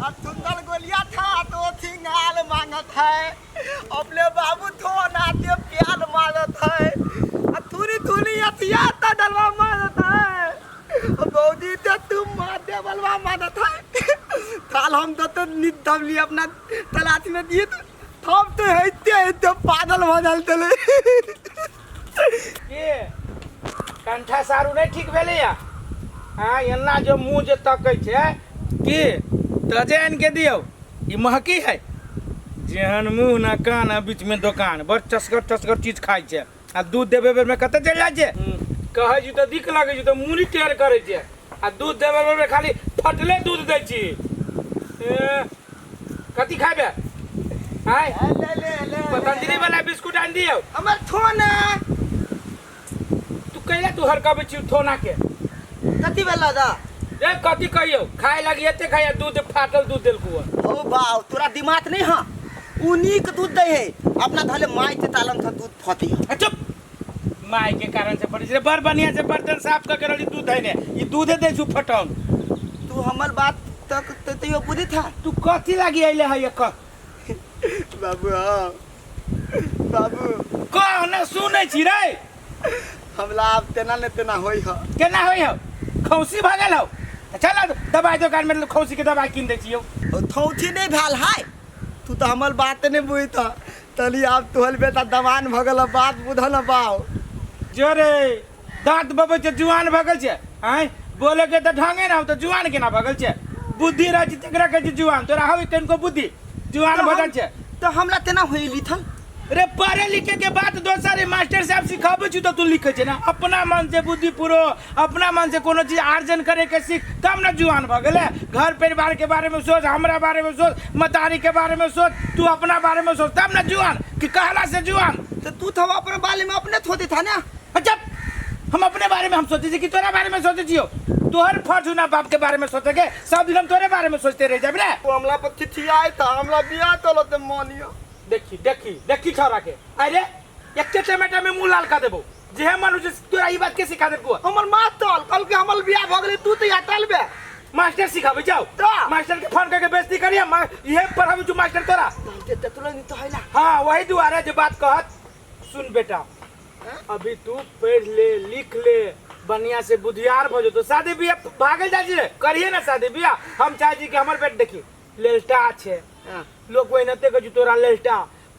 अब सुंदर गोलिया था तो सिंगाल मांगत है, अपने बाबू थो नाते प्याल मांगत है, आ थुरी थुरी अथिया ता डलवा मांगत है, बौदी ते तुम माते बलवा मांगत है। थाल हम तो तो नित दबली अपना तलाश में दिए तो हम तो हेते हेते पागल भऽ जाल तले। के कंठा सारू नहीं ठीक भेलैया? हाँ, एना जो मुँह जे तकै छै की तजे आनि के दियौ, ई महकी है जेहन मुँह ना कान आ बीच में दोकान, बड़ चसगर चसगर चीज खाइ छै आ दूध देबे बेर में कतऽ चलि जाइ छै? कहै छी तऽ दिक लगै छै तऽ मुँह टेढ़ करै छै आ दूध देबे बेर में खाली फटले दूध दै छी। ए, कथी खाबे? आय ले ले ले, पतंजलि वाला बिस्कुट आनि दियौ। हमर थोना। तू कैला तू हरकबै छी थोना के? कथी भेल दा? रे कथी कहियौ, खाय लगी एते खाय, दूध फाटल दूध देलकू। ओ बाव, तोरा दिमाग नहीं हाँ? उ नीक दूध दै है, अपना धले माय के तालन था दूध फती। ए, चुप, माय के कारण से पड़ी छै। बड़ बढ़िया से बर्तन साफ कर के रहली दूध है ने, ई दूधे दै छु फटौन। तू हमर बात तक तो तैयो बुझी था। तू कथी लागी अइले है ये कह? बाबू, हाँ बाबू। कह न, सुनै छी रे। हमला आब तेना ने तेना होई ह। केना होई हो? खौसी भऽ गेल हो? तऽ चल दवाई दोकान में खौसी के दवाई कीन दै छियौ। ओ थौथी नहीं भेल है, तू तो हमर बात नहीं बुझत तली। आब तोहर बेटा दवान भऽ गेल, बात बुझल बाव। जोरे दाँत बबै छै, जुआन भऽ गेल छै। आँय, बोले के तऽ ढंगे ना हो तऽ जुआन केना भऽ गेल छै? बुद्धि रहै छै तकरा कहै छै जुआन। तोरा हौ कनिको बुद्धि? जुआन भऽ गेल छै। तो हमरा तेना होई लिथल रे। पढ़े लिखे के बात दोसर है, मास्टर साहब सिखाबै छी तऽ तू लिखे छै ना। अपना मन से बुद्धि पुरो, अपना मन से कोनो चीज आर्जन करे के सीख, तब ना जुआन भऽ गेलै। घर परिवार के बारे में सोच, हमरा बारे में सोच, मतारी के बारे में सोच, तू अपना बारे में सोच, तब ना जुआन कि कहला से जुआन। तो तू तो अपने बारे में अपने थोती था ना। अच्छा, हम अपने बारे में हम सोचे छी कि तोरा बारे में सोचे छियो? तोहर फर्ज हो ना बाप के बारे में सोचे के, सब दिन हम तोरे बारे में सोचते रह जाब रे। तू हमला पर थिथियाई था, हमला बियाह तलो ते मानियो। देखी देखी देखी छोरा के, अरे एके टमाटर में मुंह लाल कर देबो जे मनु जे। तोरा ई बात के सिखा देलको? हमर माँ तल कल के हमर बियाह भ गेलै, तू तो यहाँ तलबे। मास्टर सिखाबे जाओ। तो? मास्टर के फोन करके बेइज्जती करिए, इहे पढ़ाबे जो मास्टर तोरा। ते ते तुरंत तो हैला। हाँ, वही दुआरे जे बात कहत। सुन बेटा, अभी तू पढ़ ले लिख ले, बढ़िया से बुधियार भ जेतो, शादी बियाह भागल जाइ छी रे, करिए ना शादी बियाह। हम चाहे छी कि हमर बेट देखी लेलटा छै। हाँ। लोग ओहिनाते कहै छै तोरा लेलटा।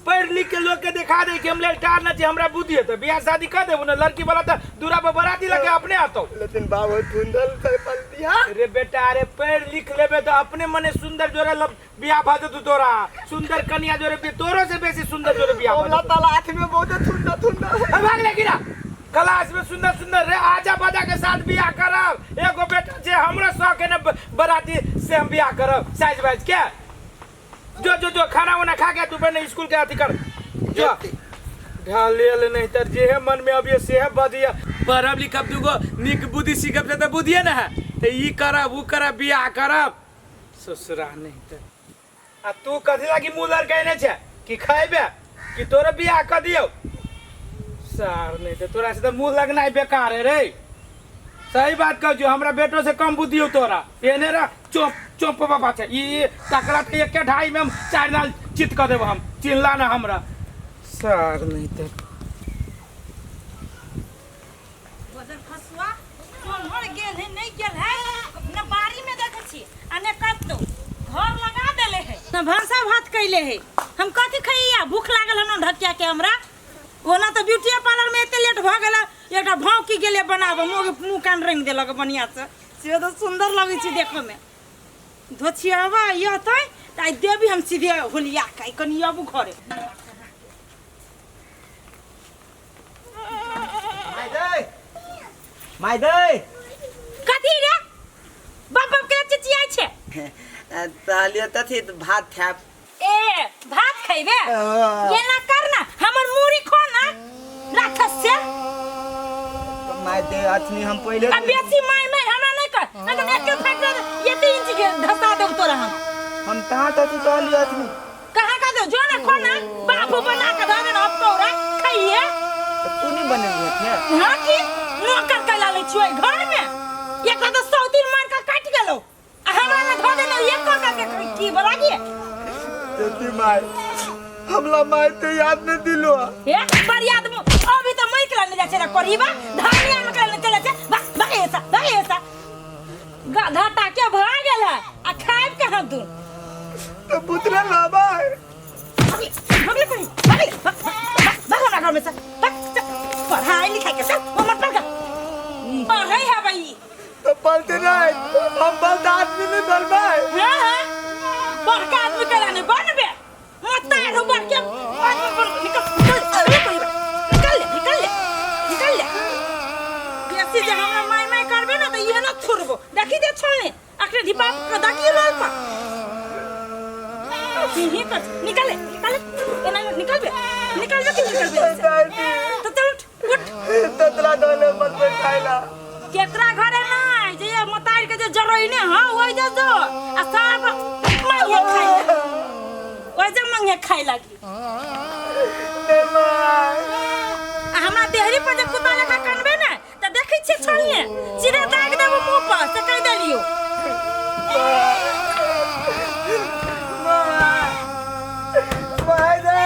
पढ़ लिख के लोग के देखा दे कि हम लेलटा न छी, हमरा बुद्धि है, तऽ बियाह शादी कर देबो ने। लड़की वाला तऽ दूरा पर बराती लगे अपने आतो। लेकिन बाबू धुंधल से पल दिया रे बेटा। अरे पढ़ लिख लेबे तऽ अपने मने सुंदर जोरे लब बियाह भऽ जेतौ तोरा, सुंदर कनिया जोरे तोरो से बेसी सुंदर जोरे बियाह भऽ हमला जेतौ। तलाश में बहुत थुंडा थुंडा। ए, भाग ले गिरा क्लास में सुंदर सुंदर रे, आजा बाजा के साथ बियाह करब। एगो बेटा जे हमरा शौक है ने बराती से हम बियाह करब साइज वाइज के। जो जो जो खाना वाना खा के तू पहले स्कूल के अथी कर जो ढालेल, नहीं तर जे है मन में अब ये से है बजिया। पढ़ब लिखब दूगो निक बुद्धि सीखब से तऽ बुद्धिए ना है तऽ ई करब ऊ करब बियाह करब ससुरा। नहीं तऽ आ तू कथी लागी मुँह लड़केने छै? कि खैबे कि तोरो बियाह कऽ दियौ? सार नहीं तऽ तोरा से तऽ मुँह लगनाइ बेकार है रे। सही बात कहै छियौ, हमरा बेटो से कम बुद्धि हौ तोरा। एने रह चोप चोप बाबा छै ई तकरा तऽ एके ढाई में हम चारि नाल चित कऽ देब हम, चिल्ला ना हमरा सार। नहीं तऽ वजन खसुआ कोम्हर गेल है, नहीं गेल है न बाड़ी में देखै छी आ ने कतौ घर लगा देले है, न भनसा भात कैले है। हम कथी खैया? भूख लागल हन ढकिया के हमरा। ओना तऽ ब्यूटी पार्लर में एते लेट भऽ गेल, एकटा भौकी गेलै बनाबऽ, मुँह मुँह कान रंग देलक बढ़िया से, से तऽ सुंदर लगै छै देखऽ में। धोछियाबा अतै तऽ आइ देबी हम सीधे होलिया के। आइ कनि आबू घरे। माय दे, माय दे। कथी रे? बाप बाप के चिचियाइ छै। कहलियै तथी भात खायब। ए, भात खैबे? हाँ। ये ना कर ना, हमर मूड़ी खो ना राक्षस से। माय दे, अथनी हम पहिले आ बेसी माय माय हमरा नहीं कर, नहीं तो एके फाट दे, ये 3 इंच के धसा देब तोरा हम। हम कहाँ तथी कहलियै अथनी? कहाँ का दो? जो ना खो ना, बापू बना के दे ना अब तोरा खाइए। तऽ तू नहीं बनेलियै थे? हाँ की नौकर कैला ले छियै घर में, एक तो सौतीन मार के काट गेलो आ हमरा में धो देलो एक का के की जीव लागी जल्दी माय हमला माय तो याद नहीं दिलो ए बरियाद मु अभी तो मैं के लाने जा छे करीबा धानिया में के लाने चले छे भाग भाग ऐसा भाग ऐसा गधा टाके भाग गेल है आ खाइब कहाँ तू तो पुतला लाबा भगले भगले कहीं भगले भाग भाग भाग हमरा घर में से भाग चल। पढ़ाई लिखाई के चल वो मत पढ़ पढ़ाई है भाई तो पलते नहीं हम बलता आदमी नहीं बनबाए हाँ हाँ बड़का आदमी के लाने बनबे मत तारू बढ़ के आदमी बन निकल निकल निकल निकल ले निकल ले निकल ले बेसी जे हमरा माय माय करबे ना त इहे ना छोड़बो देखी दे छोड़ने अखने ढिपा के देखी रोल पर ही कर निकल ले निकल ले एना निकलबे निकलबे कि निकलबे तो चल उठ उठ ततरा डोले मत बैठाइला केकरा घरे नहीं जे ये मतार के जे जरोइने हां ओइ जे जो आ सब मांगे खाइ ओइ जे मांगे खाइ लागी नहीं माय आ हमरा देहरी पर जे कुत्ता लेखा कनबे ने त देखै छियै छोड़िए सीधे दाग देबो मुंह पर से कहि देलियो माय माय रे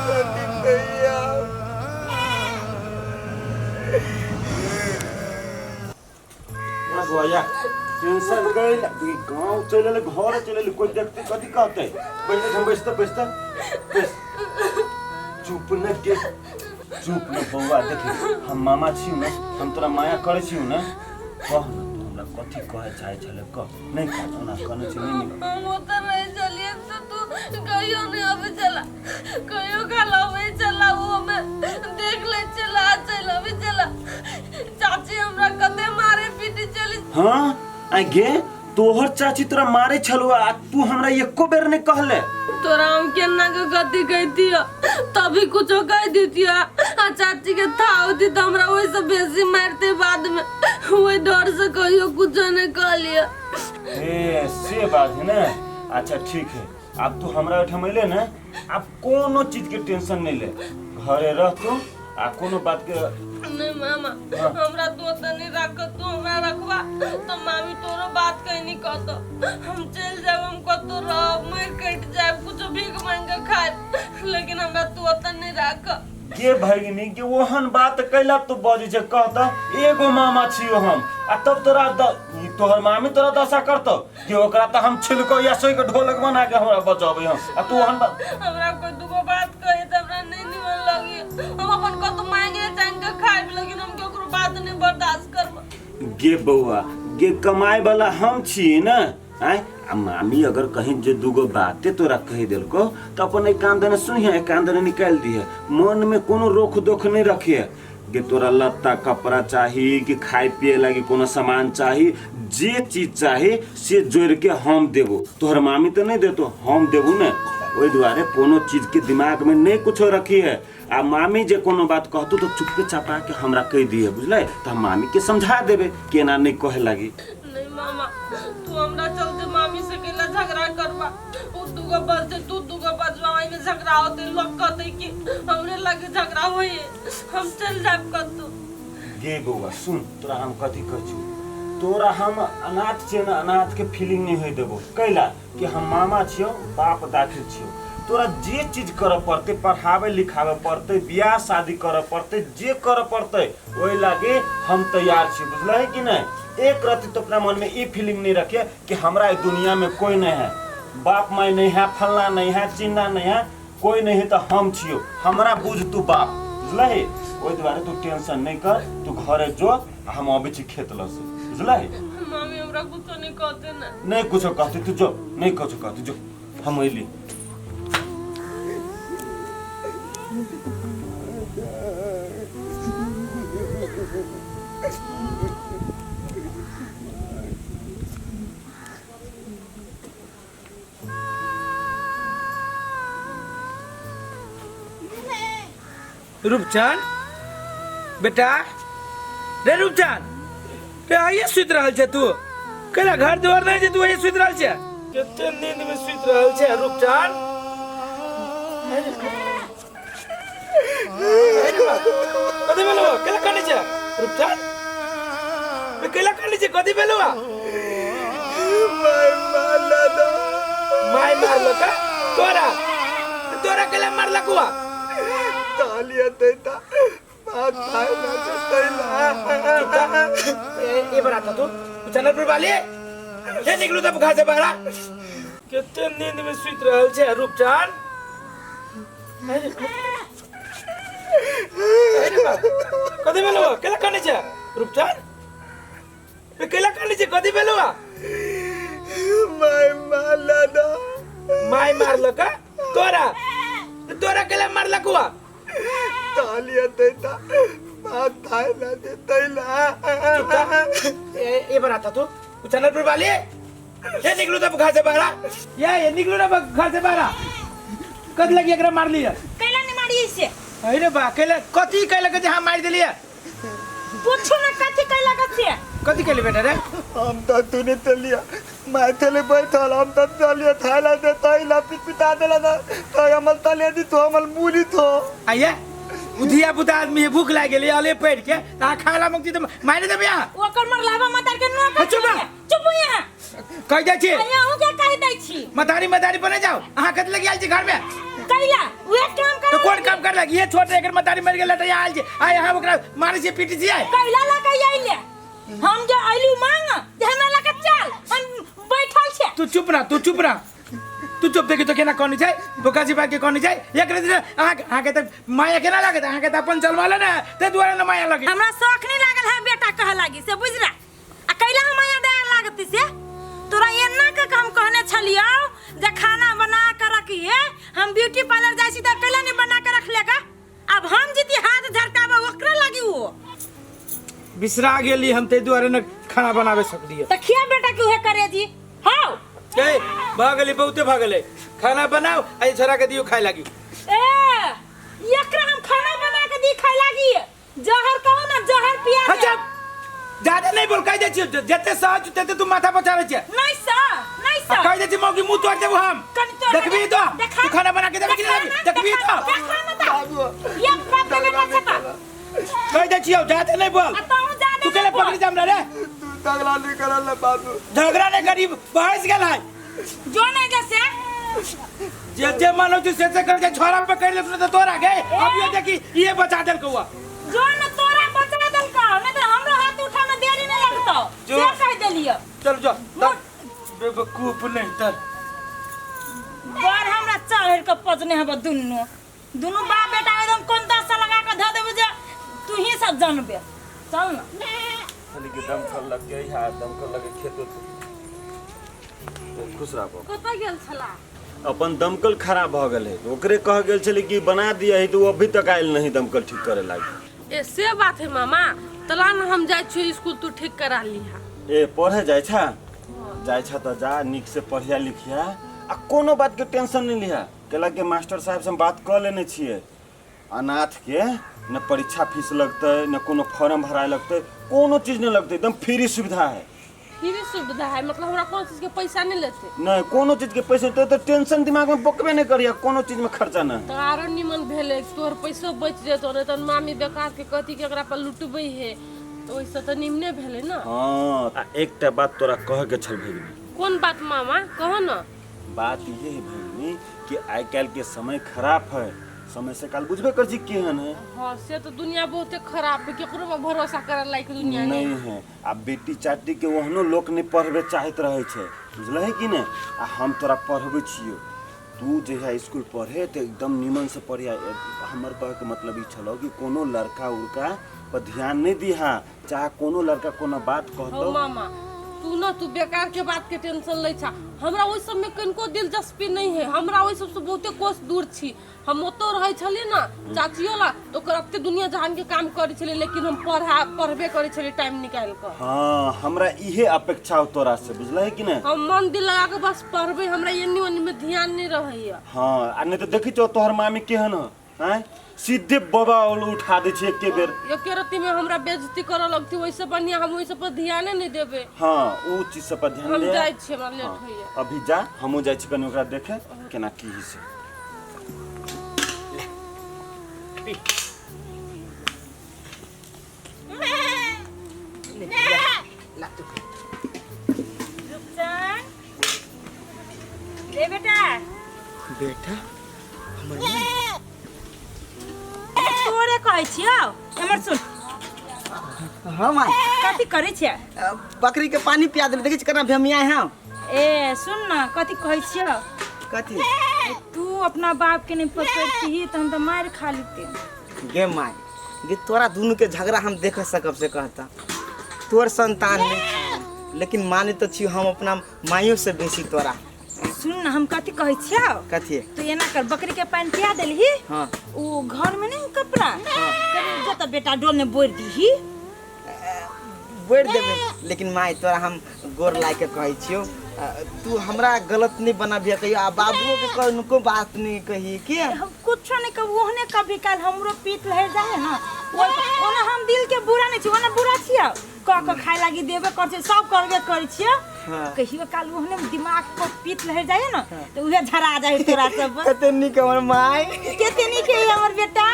सती भैया ना गोया टेंशन गइल गांव चल एलै घर चल एलै कोई देखते कथी कहते पहिले हम बैसते बैसते बैस चुप न के चुप न बौआ देखी हम मामा छी न हम तोरा माया करै छी न कह न तू हमरा कथी कहे चाहे छले कह नहीं कह ओना कहने छी नहीं निक हम ओतऽ रहै छलियै तऽ तू कहियो नहि अबै छला कहियो काल अबै छला ओ हमे देख लै छला चलि अबै छला चाची हमरा कते मारे पीटे छली हाँ आ गे तोहर चाची तोरा मारे छलौ आ तू हमरा एको बेर नहीं कहले तोरा हम केना के गति कहितियो तभी कुछो कह दितियो आ चाची के था होती तो हमरा ओहिसँ बेसी मारते बाद में ओहि डर से कहियो कुछो नहीं कहलियो ए से बात है ना अच्छा ठीक है अब तू हमरा ओहिठाम अइले ना अब कोनो चीज के टेंशन नहीं ले घरे रह तू आ कोनो बात के नहीं मामा हाँ। हमरा तो ओतऽ नहीं राख तू हमरा रखबा तो मामी तोरो बात कहीं नहीं कहतो हम चल जाब हम कतो रहब मर कट जाब कुछो भीख मांग के खाए लेकिन हमरा तू ओतऽ नहीं राख गे भगिनी के ओहन बात कैला तू बजै छै कहता एगो मामा छियो हम आ तब तोरा ई तोहर मामी तोरा दशा करतौ कि ओकरा तऽ हम छिलको या सोई के ढोलक बना के हमरा बचबै हम आ तू ओहन बात हमरा कोई दुगो बात कहे त हमरा नहीं निमन लगी हम अपन कतो मांगे चांग के खाए लेकिन हम केकरो बात नहीं बर्दाश्त करब गे बौआ गे कमाए वाला हम छी ना आय आ मामी अगर कहीं जे दूगो बाते तोरा कही देलको तो अपन एक कान देने सुनिहे एक कान देने निकाल दिहे मन में कोनो रोक दोख नहीं रखिए गे तोरा लत्ता कपड़ा चाही कि खाए पिए लागी कोनो सामान चाही जे चीज चाही से जोड़ के हम देबो तोहर मामी तो नहीं देतो हम देबू ने ओहि दुआरे कोनो चीज के दिमाग में नहीं कुछो रखी है आ मामी जे कोनो बात कहतो तो चुप्पे चापा के हमरा कह दिहे बुझले तो हम मामी के समझा देबे केना नहीं कहे लागी नहीं मामा तू हमरा चलते मामी से केला झगड़ा करबा उ दूगो बजते तू दूगो बजबा ओहि में झगड़ा होते लोग कहते कि हमरे लगे झगड़ा होई हम चल जाब कतौ गे बौआ सुन तोरा हम कथी कहै छी तोरा हम अनाथ छियै ने अनाथ के फीलिंग नहीं होइ देबो कैला कि हम मामा छियौ बाप दाखिल छियौ तोरा जे चीज करऽ पड़तै पढ़ाबै लिखाबै पड़तै बियाह शादी करऽ पड़तै जे करऽ पड़तै ओहि लागी हम तैयार छी बुझलही कि नहीं एक रत्ती तो अपना मन में ई फीलिंग नहीं रखिए कि हमरा ई दुनिया में कोई नहीं है बाप माय नहीं है फलना नहीं है चिन्ना नहीं है कोई नहीं है तो हम छियो हमरा बुझ तू बाप बुझलही ओहि दुआरे तू टेंशन नहीं कर तू घरे जो आ हम अबै छी खेत लग से बुझलही मामी हमरा कुछो नहीं कहते ना नहीं कुछो कहती तू जो नहीं कुछो कहती जो हम अइली रूपचंद बेटा रे रूपचंद रे आइए सुति रहल छै तू कैला घर दुआर नहीं छै तू आइए सुति रहल छै कते नींद में सुति रहल छै रूपचंद कथी भेलौ कैला कानै छै रूपचंद रे कैला कानै छै कथी भेलौ माय मारलक तोरा तोरा केला मारलक हुआ तालिया देता बात भाई ना तैला ए बराता तू चनरपुर वाली हे निकलू तब घर से बाहर कते नींद में सुति रहल छै रूपचान अरे बा कथी भेलौ केला कानै छै रूपचान बे केला कानै छै कथी भेलौ my मारला ना माय मारलक तोरा तोरा केला मारलक हुआ तालिया देता बात भाई ना तैला ए ए बराता तू चनरपुर वाली हे निकलू तब घर से बाहर ये निकलू ना घर से बाहर कद लगी एकरा मार लिया कैला नहीं मारी से अरे बा कैला कथी कैला के जे हम मार देलिए पूछू ना कथी कैला के से कथी कैले बेटा रे हम तो तूने तलिया मैं थले बैठल हम तो तलिया थाला दे तैला पिट पिटा देला ना तो हमल तलिया दी तो हमल मूली तो आइए धिया पुता आदमी है भूख लाग गेलै अले पढ़ के त खाला मंगती त मारि देबै अहाँ ओकर मरलावा मतार के नो चुप रह। चुप यहाँ कहि दै छी यहाँ हूं के कहि दै छी मतारी मतारी बने जाओ अहाँ कत लगी आयल छी घर में कैला उहे काम कर तो कौन काम कर लगी ये छोट एकर मतारी मर गेल त आयल छी आइ अहाँ ओकरा मारै छी पीटी छी कैला लगा आइले हम जो आइलू मांग जे हमरा लगा चल हम बैठल छे तू चुप रह तू चुप रह तू चुप देखी तो केना कहनी छै बोकाजी बा के कहनी छै एक दिन अहाँ अहाँ के त माया केना लागत अहाँ के त अपन चलवाले ने ते दुआरे ने माया लगे हमरा शौक नहीं लागल है बेटा कह लागी से बुझ रहा आ कैला हम माया दे लागती से तोरा एना के हम कहने छलियो जे खाना बना के रखिए हम ब्यूटी पार्लर जाइ छी त कैला नहीं बना के रख लेगा अब हम जीती हाथ झरकाबे ओकरे लागी वो बिसरा गेली हम ते दुआरे ने खाना बनावे सकलिए त खिया बेटा के उहे करे जी हाउ ए भऽ गेलै बहुते भऽ गेलै खाना बनाओ आ ई छोरा के दियौ खाय लागी ए एकरा हम खाना बना के दी खाय लागी जहर कहो ना जहर पिया दे। अच्छा ज्यादा नहीं बोल कहि दै छियौ जते सहज तते तू माथा पर चढ़ै छियै नहीं सर नहीं आ सर कहि दै छी मौगी मुंह तोड़ देबो हम कनि तोड़ दे। देखबी तो देखा। तू खाना बना के देबी कि देखा नहीं ना, देखबी देखा, तो देखा ना तो। ये बाप के बेटा छे तो। कहि दै छियौ ज्यादा नहीं बोल आ तहु ज्यादा तू केले नहीं बोल। पकड़ी जा हमरा रे तू झगड़ा नहीं करल ना बाबू झगड़ा नहीं करी बहस गेल है जो नहीं जैसे जे जे मानो तू से से कर जे छोरा पे कर ले तो तोरा गए अब ये देखी ये बचा देल कौआ जो न तोरा बचा देलकौ नहीं तो हमरो हाथ उठा में देरी नहीं लगतौ जो। से कह देलियो चल जो बेवकूफ नहीं तर बड़ हमरा चढ़ के पजने हब दुन्नु दुन्नु बाप बेटा एकदम कोन दशा लगा के धऽ देबो जे तू ही सब जानबे चल ना खाली के दमकल लग गई है दमकल लगे खेत उत खुश रह कतऽ गेल छला अपन दमकल खराब भऽ गेल है ओकरे कह गेल छलै कि बना दिया है तो वो अभी तक आयल नहीं दमकल ठीक करे लागी ए से बात है मामा तला न हम जाइ छियै स्कूल तू ठीक करा लिहा ए पढ़े जाइ छा जाइ छा तऽ जा नीक से पढ़िया लिखिया आ कोनो बात के टेंशन नहीं लिहा कैला के मास्टर साहब से हम बात कऽ लेने छियै अनाथ के न परीक्षा फीस लगतै न कोनो फॉर्म भराए लगतै कोनो चीज नहीं लगतै एकदम फ्री सुविधा है फ्री सुविधा है मतलब हमरा कोनो चीज के पैसा नहीं लेते नहीं कोनो चीज के पैसे तो, तो टेंशन दिमाग में बकबे नहीं करिया कोनो चीज में खर्चा नहीं तऽ आरो निमन भेलै तोहर पैसो बचि जेतौ नहीं तऽ मामी बेकार के कथी के एकरा पर लुटबै है तऽ ओहिसँ तऽ निमने भेलै ने हाँ आ एकटा बात तोरा कह के छल भगिनी कोन बात मामा कह न बात ये है भगिनी कि आइ काल्हि के समय खराब है समय से काल बुझबे कर छी केहन है हाँ से तो दुनिया बहुते खराब है केकरो पर भरोसा करे लायक दुनिया नहीं है आ बेटी चाटी के ओहनो लोक नहीं पढ़बे चाहत रहे छै बुझलही कि नहीं आ हम तोरा पढ़बै छियो तू जे है स्कूल पढ़े तो एकदम निमन से पढ़िया हमर कहे के मतलब ई छलो कि कोनो लड़का उड़का पर ध्यान नहीं दिहा चाहे कोनो लड़का कोनो बात हौ कहतो मामा तू ना तू बेकार के बात के टेंशन लै छा हमरा ओहि सब में कनिको दिलचस्पी नहीं है हमरा ओहि सब से बहुते कोस दूर छी हम ओतौ रहै छलियै ना चाचियो ला तो ओकर एते दुनिया जहान के काम करै छलियै लेकिन हम पढ़ा पढ़बे करै छलियै टाइम निकालि कऽ हाँ हमरा इहे अपेक्षा हो तोरा से बुझलही कि नहीं हम मन दिल लगा के बस पढ़बै हमरा एन्नी ओन्नी में ध्यान नहीं रहैया हाँ आ नहीं तो देखी छौ तोहर मामी केहन ह आँय सीधे बाबा उठा दै छै एके बेर एके रत्ती में हमरा बेइज्जती करऽ लगती ओहिसे बढ़िया हम ओहि सब पर ध्याने नहीं देबै हाँ ओ चीज सब पर ध्यान हम दे जाइ छियै हमरा लेट हाँ, होइया अभी जा हमहूँ जाइ छी कनि ओकरा देखे केना की हइ से रुपचन ले बेटा बेटा हमर माय। तोरे कहै छियौ, एमहर सुन। हाँ माय। कथी करै छियै? बकरी के पानी पिया देबै, देखै छी केना भेमिया है। ए सुन न, कथी कहै छियौ? कथी? तू अपना बाप के नहीं पकड़ती तऽ हम तऽ मारि खा लेते। गे माय गे, तोरा दुनू के झगड़ा हम देख सकब से कहता। तोर संतान नहीं, लेकिन माने तो छी हम अपना माइयों से बेसी तोरा। सुन न, हम कथी कहै छियौ? कथी? तू एना कर, बकरी के पानि पिया देलही। हाँ। ओ घर में नहीं कपड़ा, कनी जत बेटा डोल में बोर दीही। बोर देबे, लेकिन माय तोरा हम गोर लाग के कहै छियौ, तू हमरा गलत नहीं बनाबिहे कहियो, आ बाबुओ के कनको बात नहीं कही के। हम कुछो नहीं कहबो, ओहने कभी काल हमरो पीत लहर जाए ना, ओना हम दिल के बुरा नहीं छी, ओना बुरा छियौ, कह के खाए लागी देबे कर छियै, सब करबे करै छियौ। हाँ। कहियो काल ओहने दिमाग पर पीत लहर जाए ना, तो उहे झरा जाए तोरा सब। कते नीक हमर माय। कते नीक है हमर बेटा।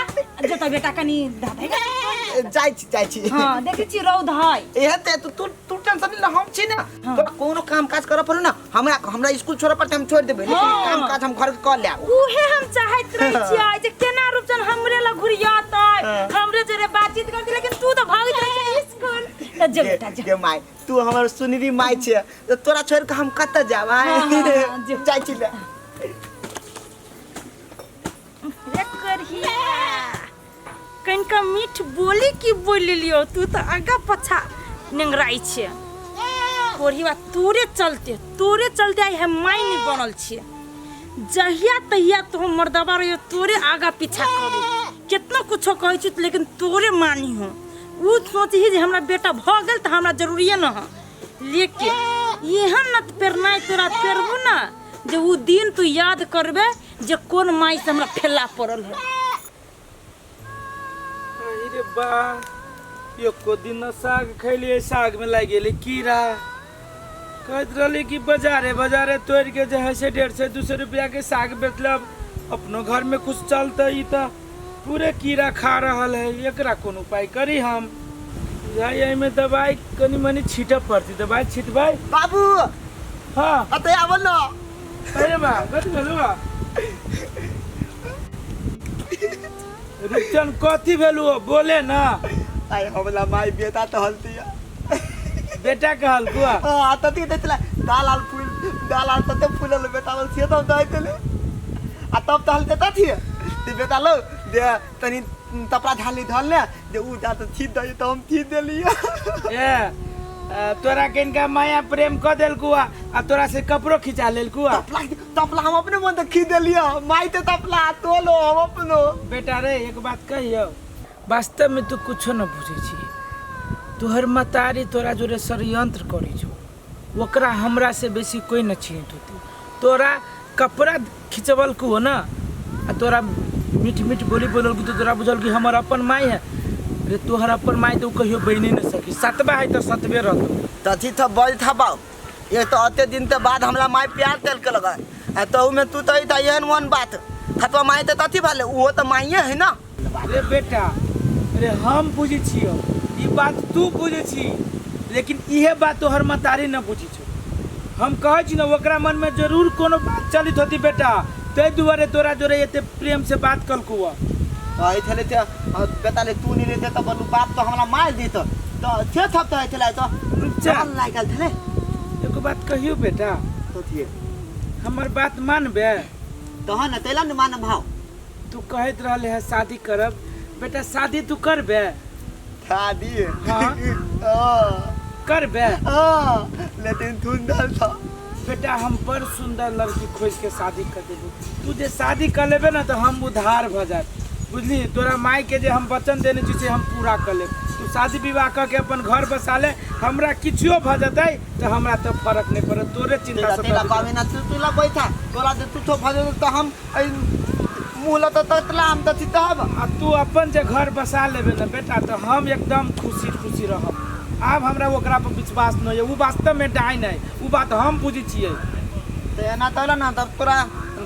जत बेटा कनी धाधै ना। जाइ छी, जाइ छी। हाँ, देखै छी रौद है। एहन ते तू तू तू टेंशन नहीं ले, हम छी ना। हाँ। तोरा कोनो काम काज करऽ पड़ो ना, हमरा हमरा स्कूल छोड़ऽ पड़तै, हम छोड़ देबै, लेकिन हाँ। काम काज हम घर के कऽ लेब। उहे हम चाहैत रहै छियै जे केना रूपचन हमरे लग घुरियतै, हमरे जोरे बातचीत करतै, लेकिन तू तऽ भागैत रहै छै स्कूल। तऽ जो बेटा जो। गे माय, तू हमर सुनरी माय छियै, तऽ तोरा छोड़ के हम कतऽ जायब? आँय? हाँ, हाँ, हाँ, जो। जाइ छी ले। रे करहिया, कनिका मीठ बोली की बोलि लियो, तू तऽ आगा पछा नेंगराइ छै। कोढ़ीवा तोरे चलते, तोरे चलते आइ हम माय नहि बनल छियै। जहिया तहिया तो हम मर्दबा रहियो, तोरे आगा पीछा करी, कितना कुछो कहै छी लेकिन तोरे मानी हो। उ सोचही जे हमरा बेटा भऽ गेल तऽ हमरा जरूरिये न है, लेकिन एहन न पेरनाइ तोरा पेरबू ना जे उ दिन तू याद करबे जे कोन माय से हमरा फेला पड़ल है। अरे बा, एको दिन न साग खैलिए, साग में लागि गेलै कीड़ा। कहैत रहली कि बाजारे बाजारे तोड़ के जे है से 150 200 रुपया के साग बेचलब, अपनो घर में कुछ चलते। ई तऽ पूरे कीड़ा खा रहल है, एकरा कोन उपाय करी हम? बुझाइ एहिमे दवाई कनी मनी छीटऽ पड़तै, दवाई छिटबै। बाबू। हाँ। अतः आबो न। अरे बा, कथी भेलौ बा? रुपचन कथी भेलौ? बोले ना। आइ हमला माय बेटा तो हलती है। बेटा कहल कुआ? हाँ, तती देखला दाल आल फूल, दाल आल तते फूलल बेटा बोल छियै तब दइ देले। आ तब तो हलते तथी ते बेटा लो दे तनी तपड़ा झाली धल ने जे उ जा त छीट दइ, त हम छीट देलियै। ए तोरा किनका माया प्रेम क देलकू आ तोरा से कपड़ो खिंचा लेलकू? तपला तपला हम अपने मन से खींच देलियै, माय ते तपला तोलो हम अपनो। बेटा रे, एक बात कहियो, वास्तव में तू कुछो न बुझै छी। तोहर मतारी तोरा जोरे षड्यंत्र करै छौ, ओकरा हमरा से बेसी कोई न चिन्हत होतै। तोरा कपड़ा खिंचबलकू हो ना, आ तोरा मीठ मीठ बोली बोललकू, तो तोरा बुझल कि हमर अपन माय है। रे तोहर अपन माय तो कहियो बनि न सकी, सतबा है तो सतबे रहतौ। तथी था बल था बाऊ, ये तो अते दिन के बाद हमरा माय प्यार तेल के लगा, आ तो में तू तो ई एहन वन बात थतवा माय ते तथी भाले, उहो तो माइये है ना। रे बेटा रे, हम बुझै छियौ ई बात, तू बुझै छी, लेकिन इहे बात तोहर मतारी न बुझै छौ। हम कहै छी ने, ओकरा मन में जरूर कोनो बात चलित होती बेटा, ताहि दुआरे तोरा जोरे एते प्रेम से बात कलकू। आई थले ते बेटा ले तू नहीं रहते तो बोलू बाप तो हमरा मार देत, तो थे थप तो थले तो रुपचा चल लागल थले। एगो बात कहियो बेटा? कथिए? हमर बात मानबे? तहन न तैला न मान भाव। तू कहैत रहले है शादी करब, बेटा शादी तू करबे? शादी? हाँ। करबे? हाँ, लेकिन सुंदर था बेटा, हम बड़ सुंदर लड़की खोज के शादी कर देबो। तू जे शादी कर लेबे ना तो हम उधार भऽ जायब, बुझली? तोरा माय के जे हम वचन देने छी से हम पूरा कर लेब। तू शादी विवाह कऽ के अपन घर बसा ले, हमरा किछुओ भऽ जेतै तऽ हमरा तऽ फर्क नहि पड़त, तोरे चिंता तेला तेला सताबै। कहबे ना तू तू ला बैठा, तोरा जे तू तो भऽ जेतौ तऽ हम एहि मुँह लऽ तऽ ततला हम तऽ चितब। आ तू अपन जे घर बसा लेबे ना बेटा, तऽ हम एकदम खुशी खुशी रहब। आब हमरा ओकरा पर विश्वास नहि यऽ, ओ वास्तवमे डाइन है, ओ बात हम बुझै छियै। तऽ एना तोला ना तब तोरा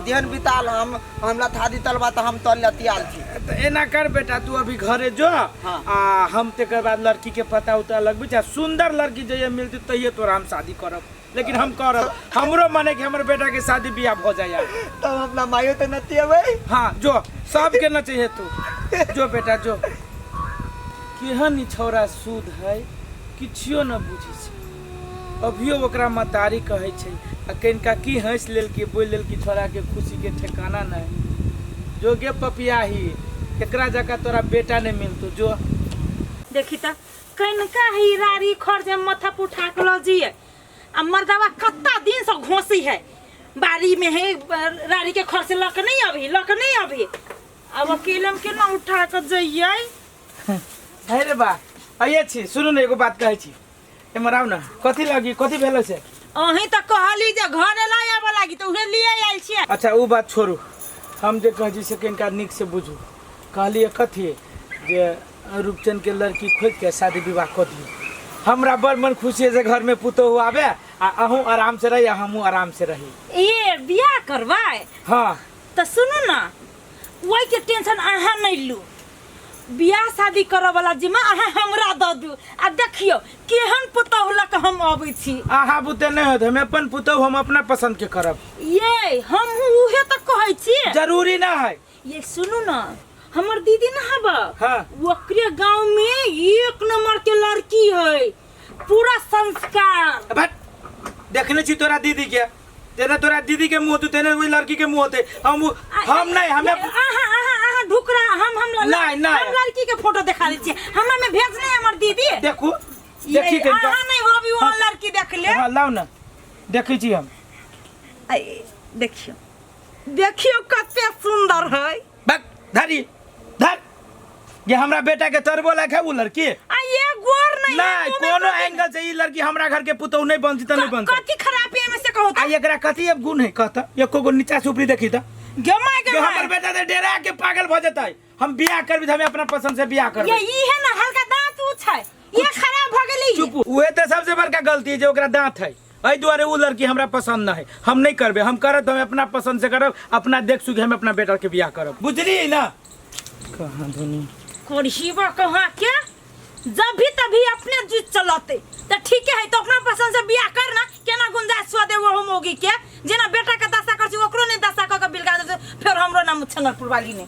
जेहन बिताल हम हमरा थादी तलबा तऽ हम तल लतियाल छी। तऽ एना कर बेटा, तू अभी घरे जो। हाँ। आ हम तकर बाद लड़की के पता उता लगबै छै, सुंदर लड़की जहिया मिलतै तहिये तोरा हम शादी करब। लेकिन हम करब। हमरो मन है कि हमर बेटा के शादी बियाह भ जाए। तब हम अपना माइयो तो नतियेबै। हाँ जो सबके नचैहे तू, जो बेटा जो। केहन ई छौड़ा सूद है, किछियो न बुझै छै। अभियो ओकरा महतारी कहै छै आ कनिका की हँसि लेलकी बोलि लेलकी, छौड़ाके खुशीके ठेकाना नहि। जो गे पपियाही, एकरा जकाँ तोरा बेटा नहि मिलतौ, जो। देखी तऽ कनिका ही रारी खर जे माथा पर उठा के लऽ जिए आ मर्दवा कत्ता दिन से घोसी है बाड़ी में है, रारी के खर से लऽ के नहीं अभी, लऽ के नहीं अभी। अब अकेले में केना उठा के जइयै? हे रे बा, आइए छी, सुनू ने एगो बात कहै छी, एम्हर आउ ने। कथी लगी, कथी भेल से? अहीं तऽ कहली जे घर लऽ आबऽ लागी तऽ उहे लिए आयल छियै। अच्छा ओ बात छोड़ू, हम जे कहै छी से कनिका नीक से बुझू। कहलियै कथी जे रूपचंद के लड़की खोजि के शादी विवाह कऽ दियौ। हमरा बड़ मन खुशी है जे घर में पुतोहु आबे आ अहूँ आराम से रही आ हमहूँ आराम से रही। ए बियाह करबै? हाँ। तऽ सुनू ने, ओहि के टेंशन अहाँ नहीं लू, बियाह शादी करऽ वाला जिम्मा अहाँ हमरा दऽ दू आ देखियौ केहन पुतोहु लऽ कऽ हम अबै छी। अहाँ बुते नहीं होत, हम अपन पुतोहु हम अपना पसंद के करब। ये हमहूँ उहे तऽ कहै छी। जरूरी ना है। ये सुनू ना, हमर दीदी ना हब, हाँ। ओकरे गांव में एक नंबर के लड़की है, पूरा संस्कार। बट देखने छी तोरा दीदी के, जेना तोरा दीदी के मुंह होतौ तेने ओहि लड़की के मुंह होते। हम हम नहीं, हमें आहा आहा आहा ढुकरा, हम हम नहीं, नहीं। हम लड़की के फोटो दिखा दै छियै, हमरा में भेजने हमर दीदी। देखू, देखी कनिका। अहाँ नहीं हो अभी वो लड़की देख ले। हाँ लाउ ना, देखै छी हम। देखियौ देखियौ कते सुंदर है। बक धरी धर, ये हमरा बेटा के तरबो लायक है वो लड़की। आ ये गोर नहीं है, नहीं, मुंह में कोनो कथी एंगल से ई लड़की हमरा घर के पुतोहु नहीं बनती त नहीं बनती। कथी खराबी है में से कहो आ एकरा कथी अब गुण है कहता, एको गो नीचा से ऊपरी देखी त। गे my गे जो my. हमर बेटा ते डेरा के पागल भ जतै। हम बियाह करबी त हमें अपना पसंद से बियाह करबी। ये ई है ना हल्का दांत ऊंच है, ये खराब भ गेलै। चुप, उहे त सबसे बड़का गलती है जे ओकरा दांत है, एहि दुआरे उ लड़की हमरा पसंद न है। हम नहीं करबे, हम करब त हम अपना पसंद से करब, अपना देख सुख हम अपना बेटा के बियाह करब, बुझलियै ना? कहाँ धुनी करहीबा कहाँ के, जब भी तभी अपने जीत चलते तो ठीक है, तो अपना पसंद से बियाह कर ना, केना गुंजाइश छुआ देबो हम मोगी के, जेना बेटा के दशा कर छी ओकरो नहीं दशा क के बिलगा देते, फिर हमरो नाम छनरपुर वाली ने।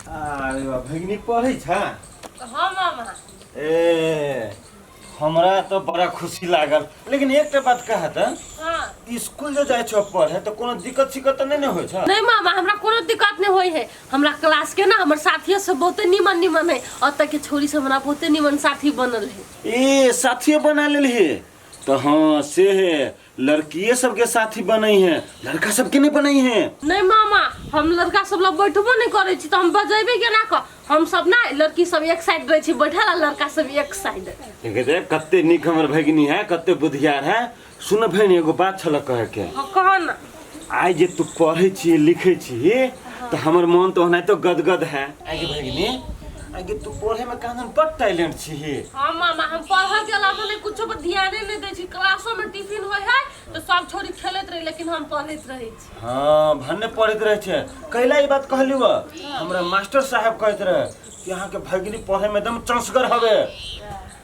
अरे बा भगिनी पढ़ै छ? हाँ मामा। ए हमरा तो बड़ा खुशी लागल, लेकिन एकटा बात कहा त, हाँ। स्कूल जो जाइ छौ पढ़े तो कोनो दिक्कत सिक्कत त नहीं ने होइ छ? नहीं मामा, हमरा कोनो दिक्कत नहीं होई है। हमरा क्लास के ना हमर साथियो सब बहुते निमन निमन है, ओतऽ के छोरी सब हमरा बहुते निमन साथी बनल है। ए साथियो बना लेलही तो? हाँ से है, लड़किए सबके साथी बनै है, लड़का सबके नहीं बनै है। नहीं मामा, हम लड़का सब लग बैठबो नहीं करै छी, तो हम बजेबे केना क? हम सब ना लड़की सब एक साइड रहै छी बैठल आ लड़का सब एक साइड। देखे देख कते नीक हमर भगिनी है, कते बुधियार है। सुन भगिनी, एगो बात छल कहे के। हाँ, कह ना। आइ जे तू पढ़ै छी लिखै छी तो हमर मन तो ओनाहितो गदगद है। आगे भगिनी, आगे तू पढ़े में कहाँ बड़ टैलेंट छी। हाँ मामा, हम पढ़े के अलावा नहीं कुछो पर ध्याने नहीं दै छी। क्लासो में टिफिन होय है तो सब छोरी खेलैत रहे, लेकिन हम पढ़ैत रहै छी। हाँ भन्ने पढ़ैत रहै छै। कैला ई बात कहली व, हमरा मास्टर साहब कहैत रहे कि अहाँ के भगिनी पढ़े में एकदम चंसगर हवे,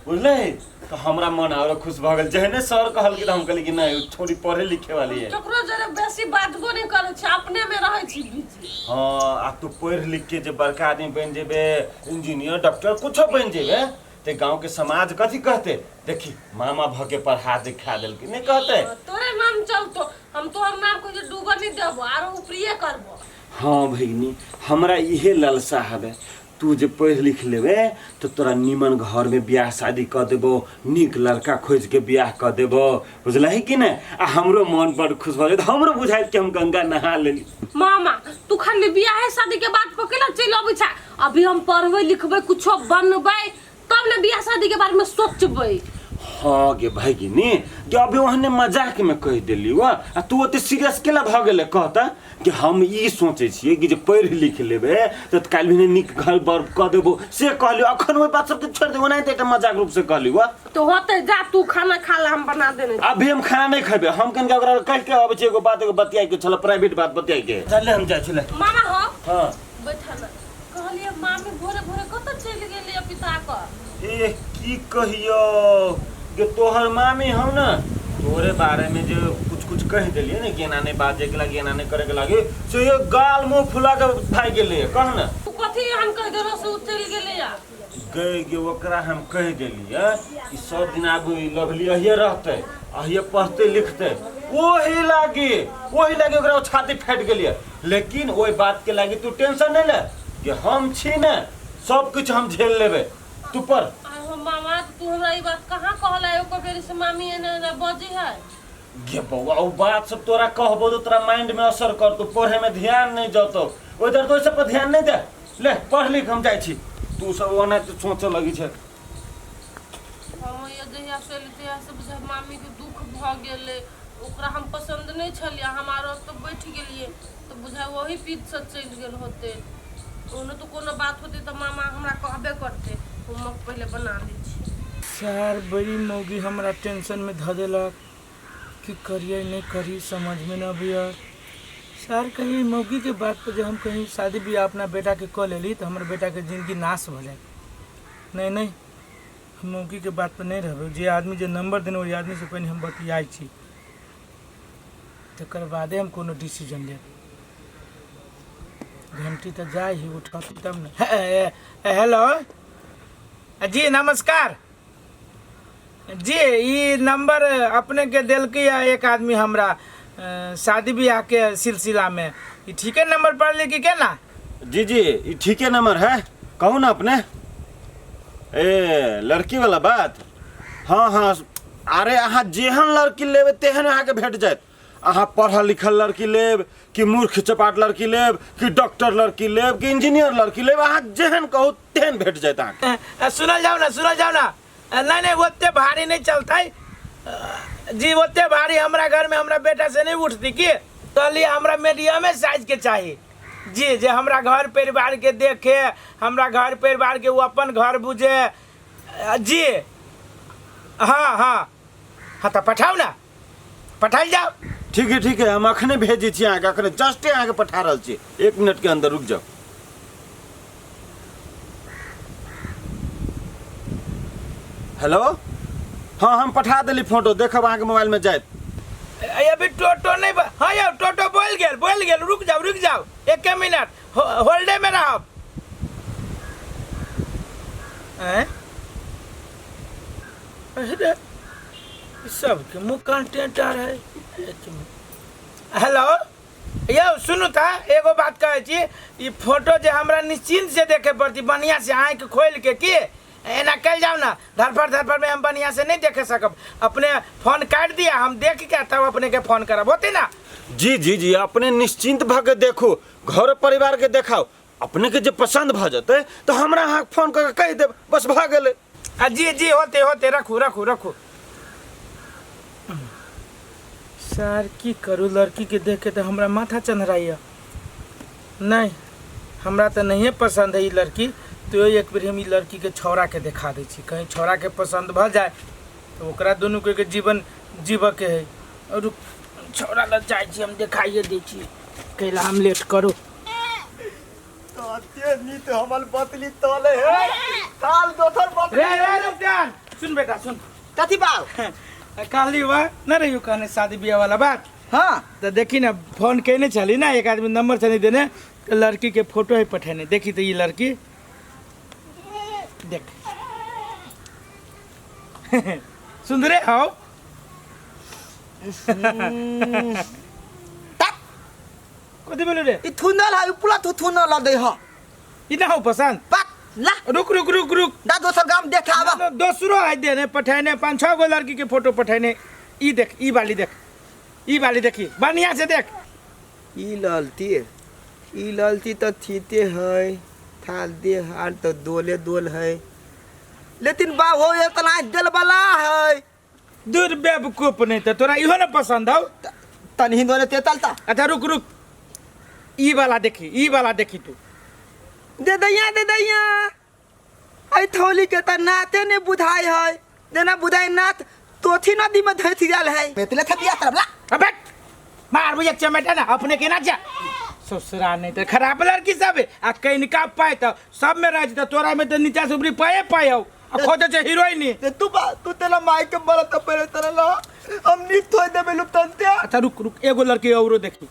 बुझलै? तो हमरा मन और खुश भ गेल। जहने सर कहल कि हम कहली कि नहीं उ छोरी पढ़े लिखे वाली है। ककरो जरे बेसी बातबो नहीं करै छी, अपने में रहै छी बिजी। हाँ आ तू पढ़ लिख के जे बड़का आदमी बन जेबे, इंजीनियर डॉक्टर कुछो बन जेबे, ते गांव के समाज कथी कहते? देखी मामा भ के पढ़ा दिखा देलकी, नहीं कहते? तोरे नाम चलतो, हम तोहर नाम को जे डूबऽ नहीं देबो, आरो ऊपरिये करबो। हाँ भगिनी, हमरा इहे ललसा हवे, तू जे पढ़ लिख लेबे तो तोरा निमन घर में ब्याह शादी क देबो, नीक लड़का खोज के ब्याह क देबो, बुझलही कि ने? आ हमरो मन बड़ खुश भ जेत, हमरो बुझाइत कि हम गंगा नहा लेली। मामा तू खाली ब्याह शादी के बात पर केना चलि अबै छा? अभी हम पढ़बै लिखबै कुछो बनबै तब ने बियाह शादी के बारे में सोचबै। हाँ गे भगिनी, गे अभी ओहने मजाक में कहि देली वा, आ तू ओते सीरियस केला भ गेले? कहता कि हम ई सोचै छियै कि जे पढ़ि लिख लेबै तऽ काल्हि भेने नीक घर बर कऽ देबो, से कहलियो। अखन ओहि बात सबके छोड़ि देबो, ओनाहिते एकटा मजाक रूप से कहली वा। तो होते जा, तू खाना खा ला, हम बना देने। अभी हम खाना नहीं खेबै, हम कनिका ओकरा कहि के अबै छियै, एगो बात एगो बतियाइ के छल, प्राइवेट बात बतियाइ के। चल हम जाइ छलै। मामा हो। हाँ बैठल कहलियै मामी भोरे भोरे कतऽ चलि गेलियै पिता कऽ? ए की कहियो कि तोहर मामी हम ना तोरे बारे में जो कुछ कुछ कह देलिए ना कि एना नहीं बाजे के लागी एना नहीं करे के लागी से ये गाल मुंह फुला के भाग गेलै कह ना। उ कथी एहन कह देलो से उ चलि गेलै या गए गे ओकरा हम कह देलिए कि सब दिन आगू ई लवली अहिए रहते अहिए पढ़ते लिखते ओही लागी ओकरा ओ छाती फाटि गेलिए। लेकिन ओहि बात के लागी तू टेंशन नहीं ले कि हम छी ने सब कुछ हम झेल लेबे तू पर। आ हो मामा तू हमरा ई बात कहाँ कहला एको बेरी से मामी एना एना बजी है? गे बौआ ओ बात सब तोरा कहबो तो तोरा माइंड में असर करतो पढ़े में ध्यान नहीं जतो उधर तो सब पर ध्यान नहीं दे ले पढ़ लिख हम जाइ छी तू सब ओना तो सोचे लगी छे। हम ये जहिया से एली तहिया से बुझाइ मामी के दुख भऽ गेलै ओकरा हम पसंद नहीं छलियै हम आरो तो बैठ गेलियै तऽ बुझाइ वही पीत से चलि गेल होतै। ओनो तो कोनो बात होतै तऽ मामा हमरा कहबे करतै। होमवर्क पहिले बना लै छी। सर बड़ी मौगी हमरा टेंशन में धऽ देलक कि करिए नहीं करी समझ में न अबैया। सर कहीं मौगी के बात पर जब हम कहीं शादी ब्याह अपना बेटा के कऽ लेली तो हमर बेटा के जिंदगी नाश भऽ जाए। नहीं नहीं हम मौगी के बात पर नहीं रहबै जे आदमी जे नंबर देने ओहि आदमी से पहिने हम बतियाइ छी तकर बादे हम कोनो डिसीजन लेब। घंटी तऽ जाइ ही उठत तब ने। हेलो जी नमस्कार जी ई नंबर अपने के देलकै है एक आदमी हमरा शादी ब्याह के सिलसिला में ई ठीके नंबर पड़ले कि केना? जी जी ई ठीके नंबर है कहू ना अपने। ए लड़की वाला बात हाँ हाँ अरे अहाँ जेहन लड़की लेबै तेहन अहाँके भेट जायत। अहाँ पढ़ल लिखल लड़की लेब कि मूर्ख चपाट लड़की लेब कि डॉक्टर लड़की लेब कि इंजीनियर लड़की लेब अहाँ जेहन कहू तेहन भेट जायत अहाँके। सुनल जाओ ना सुनल जाओ ना नहीं नहीं ओते भारी नहीं चलते जी ओते भारी हमरा घर में हमरा बेटा से नहीं उठती की कहलिए हमरा मीडियमे साइज के चाही जी जे हमरा घर परिवार के देखे हमरा घर परिवार के वो अपन घर बुझे जी हाँ हाँ हाँ तो पठाओ ना पठाइल जाओ। ठीक है हम अखने भेजै छी अहाँके अखने जस्टे अहाँके पठा रहल छी 1 मिनट के अंदर रुक जाओ। हेलो हाँ हम पठा देली फोटो देखब अहाँके मोबाइल में जायत। अभी टोटो नहीं हाँ यौ टोटो बोल गेल रुक जाओ 1 मिनट होल्डे में रहब। अरे सबके मुँह कंटेंट आ है। हेलो यौ सुनू त एगो बात कहै छी ई फोटो जे हमरा निश्चिंत से देखे पड़ती बढ़िया से आँखि खोलि के की एना कल जाओ ना धरफड़ धरफड़ में हम बढ़िया से नहीं देखे सकब। अपने फोन काट दिया हम देख के तब अपने के फोन करब होते ना। जी जी जी अपने निश्चिंत भऽ के देखू घर परिवार के देखाओ अपने के जे पसंद भऽ जेतै तो हमरा अहाँ फोन कऽ के कहि देब बस भऽ गेलै। जी जी होते होते रखू रखू रखू। सर की करू लड़की के देख के तो हमरा माथा चन्हराइया नहीं हमरा तो नहीं पसंद है ई लड़की तो एक बेर हम ई लड़की के छौड़ा के देखा दै छी कहीं छौड़ा के पसंद भऽ जाए तो ओकरा दुनू के जीवन जीवऽ के है। और छौड़ा लग जाइ छी हम देखाइए दै छी कैला हम लेट करू। नीत हमर बतली तले है ताल दोसर बतली रे रे रुपदान सुन बेटा सुन कथी बात कहली वा न रहियो कहने शादी ब्याह वाला बात हाँ तो देखी ना फोन केने छली ना एक आदमी नंबर छली देने लड़की के फोटो है पठेने देखी तो ये लड़की देख सुंदरे हो कथी बोलू रे ई थुनल है पुला थु थुनल दै ह ई ना हो पसंद पक ला रुक रुक रुक रुक दा दोसर गाम देखावा दोसरो है देने पठेने 5-6 गो लड़की के फोटो पठेने ई देख ई वाली देख ई वाली देखी बढ़िया से देख। ई ललती तो थीते है थाल दे हाल तो दोले दोल है लेकिन बा हो इतना दिल वाला है दूर बेवकूफ नहीं तो तोरा इहो ना पसंद हो तनी दोले ते तलता। अच्छा रुक रुक ई वाला देखी ई वाला देखी तू दे दैया आई थौली के त नाते ने बुझाई है देना बुझाई नाथ तोथी नदी में धस गेल है बेतले थपिया तरफ ला। अबे मार बुझे चमेटा ना अपने के ना जा ससुरा नहीं तो खराब लड़की सब आ कनिका पाए तो सब में रह जेतौ तोरा में तो नीचा से ऊपरी पाए पाए हो। आ खोजे छै हीरोइन। ते तू बा तू तेला माई के बड़ा त पहले तरह ला हम नी थोय देबे लुपतन ते। अच्छा रुक रुक, एगो लड़की औरो देखी,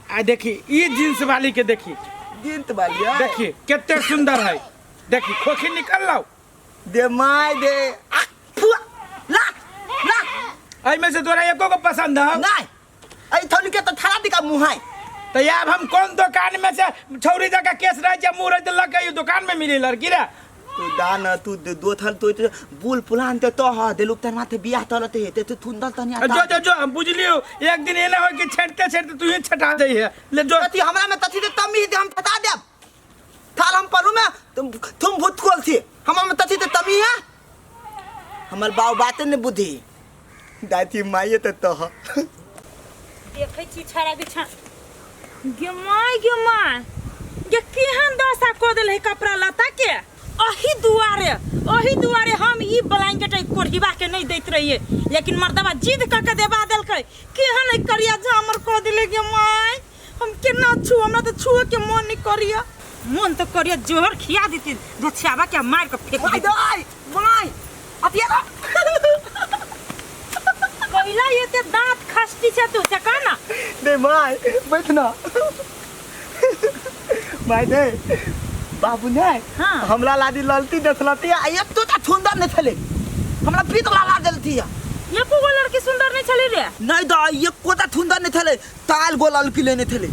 आ देखी ई जींस वाली के देखी। जींस वाली है? देखी कते सुंदर है, देखी खोखी निकल लाओ। दे माई दे आ फुआ ला ला। एहि में से तोरा एको को पसंद है? नहीं, एहि थौली के तो थाला दिका मुँह है। तो आब हम कौन दुकान में से छौरी जका केस रहे छै मुँह रहे लग दुकान में मिली लड़की रे। तू दान तू दो थल तो बुल पुलान ते तो ह देलुक तन माथे बियाह तलते ते तू थुंदल तनी आता। जो जो जो हम बुझलियो, एक दिन एना हो कि छेड़ते छेड़ते तू ही छटा जाइ है। ले जो तथी हमरा में तथी ते तमी दे हम छटा देब। थाल हम परू में तुम तुम भूत कोल थी हमरा में तथी ते तमी है। हमर बाऊ बात ने बुद्धि दाती माई ते तो ह। देखै छी छड़ा बिछा गे my गे my गे केहन दशा कऽ देल है कपड़ा लत्ता के। अही दुआरे हम ई ब्लैंकेट एहि कोढ़िबा के नहीं दैत रहिए, लेकिन मर्दबा जिद कऽ के देबा देलकै। केहन एहि करिया झामर कऽ देले गे my, हम केना छू, हमरा तऽ छुए के मन नहीं करिया। मन तऽ करिया जोहर खिया देती धछियाबा के मार के फेंक माय देती। दाय my अतिया पहिला एते दांत खसती छै तू से कह ना। दे my बैठ ना my दे बाबू ने। हाँ। हमरा लादी ललती देखलती आ एक तो ता सुंदर नहीं छले, हमरा पीत ला देलती है। एको गो लड़की सुंदर नहीं छले रे? नहीं दा एको ता सुंदर नहीं छले, ताल गो लड़की लेने छले।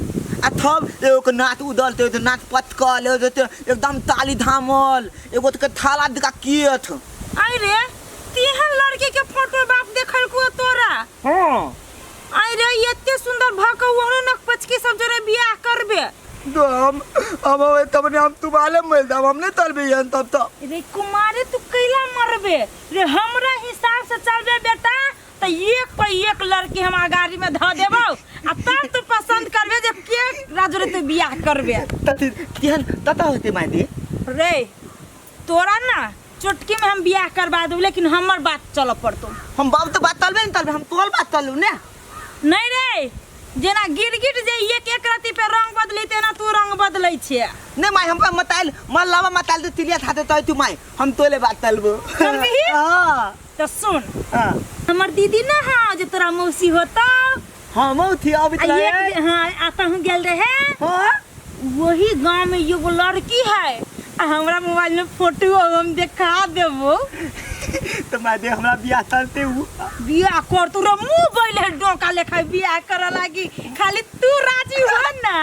आ थब एगो के नाथ उदल ते एगो नाथ पटकल एगो ते एकदम ताली धामल एगो के थाला दिका कियथ। आई रे तेहन लड़की के फोटो बाप देखल को तोरा? हां। आई रे एते सुंदर भक ओहनो नक पचकी सब जरे बियाह करबे। तो हम अब तब ने हम तुम्हारे मिल दब हम नहीं तलबे हन तब तो। रे कुमारे तू कैला मरबे रे, हमरा हिसाब से चलबे बेटा त एक पर एक लड़की हम गाड़ी में ध देबौ आ तब तू पसंद करबे जे के राजू रे तू बियाह करबे। तथी केहन तता होते माय दे रे तोरा ना चुटकी में हम बियाह करवा देब, लेकिन हमर बात चल पड़तो। हम बाप तो बात चलबे न चलबे, हम तोहर बात चलू ने। नहीं रे जेना गिरगिट जे एक एक रति पे रंग बदली तेना तू रंग बदलै छे। नहीं my हम मताइल मन लावा मताइल तो तिलिया थाते तो तू my हम तोले बात चलबो। चलबही? हां। तो सुन। हां। हमर दीदी ना हां जे तोरा मौसी होता। हां मौसी आबित रहे। एक हां आता हूं गेल रहे। हां। वही गांव में एगो लड़की है आ हमरा मोबाइल में फोटो हम देखा देबो। तो my they हमरा बियाह चलते उ बियाह कर तू रे मुंह बैल है डोका लेखा बियाह करे लागी, खाली तू राजी हो ना।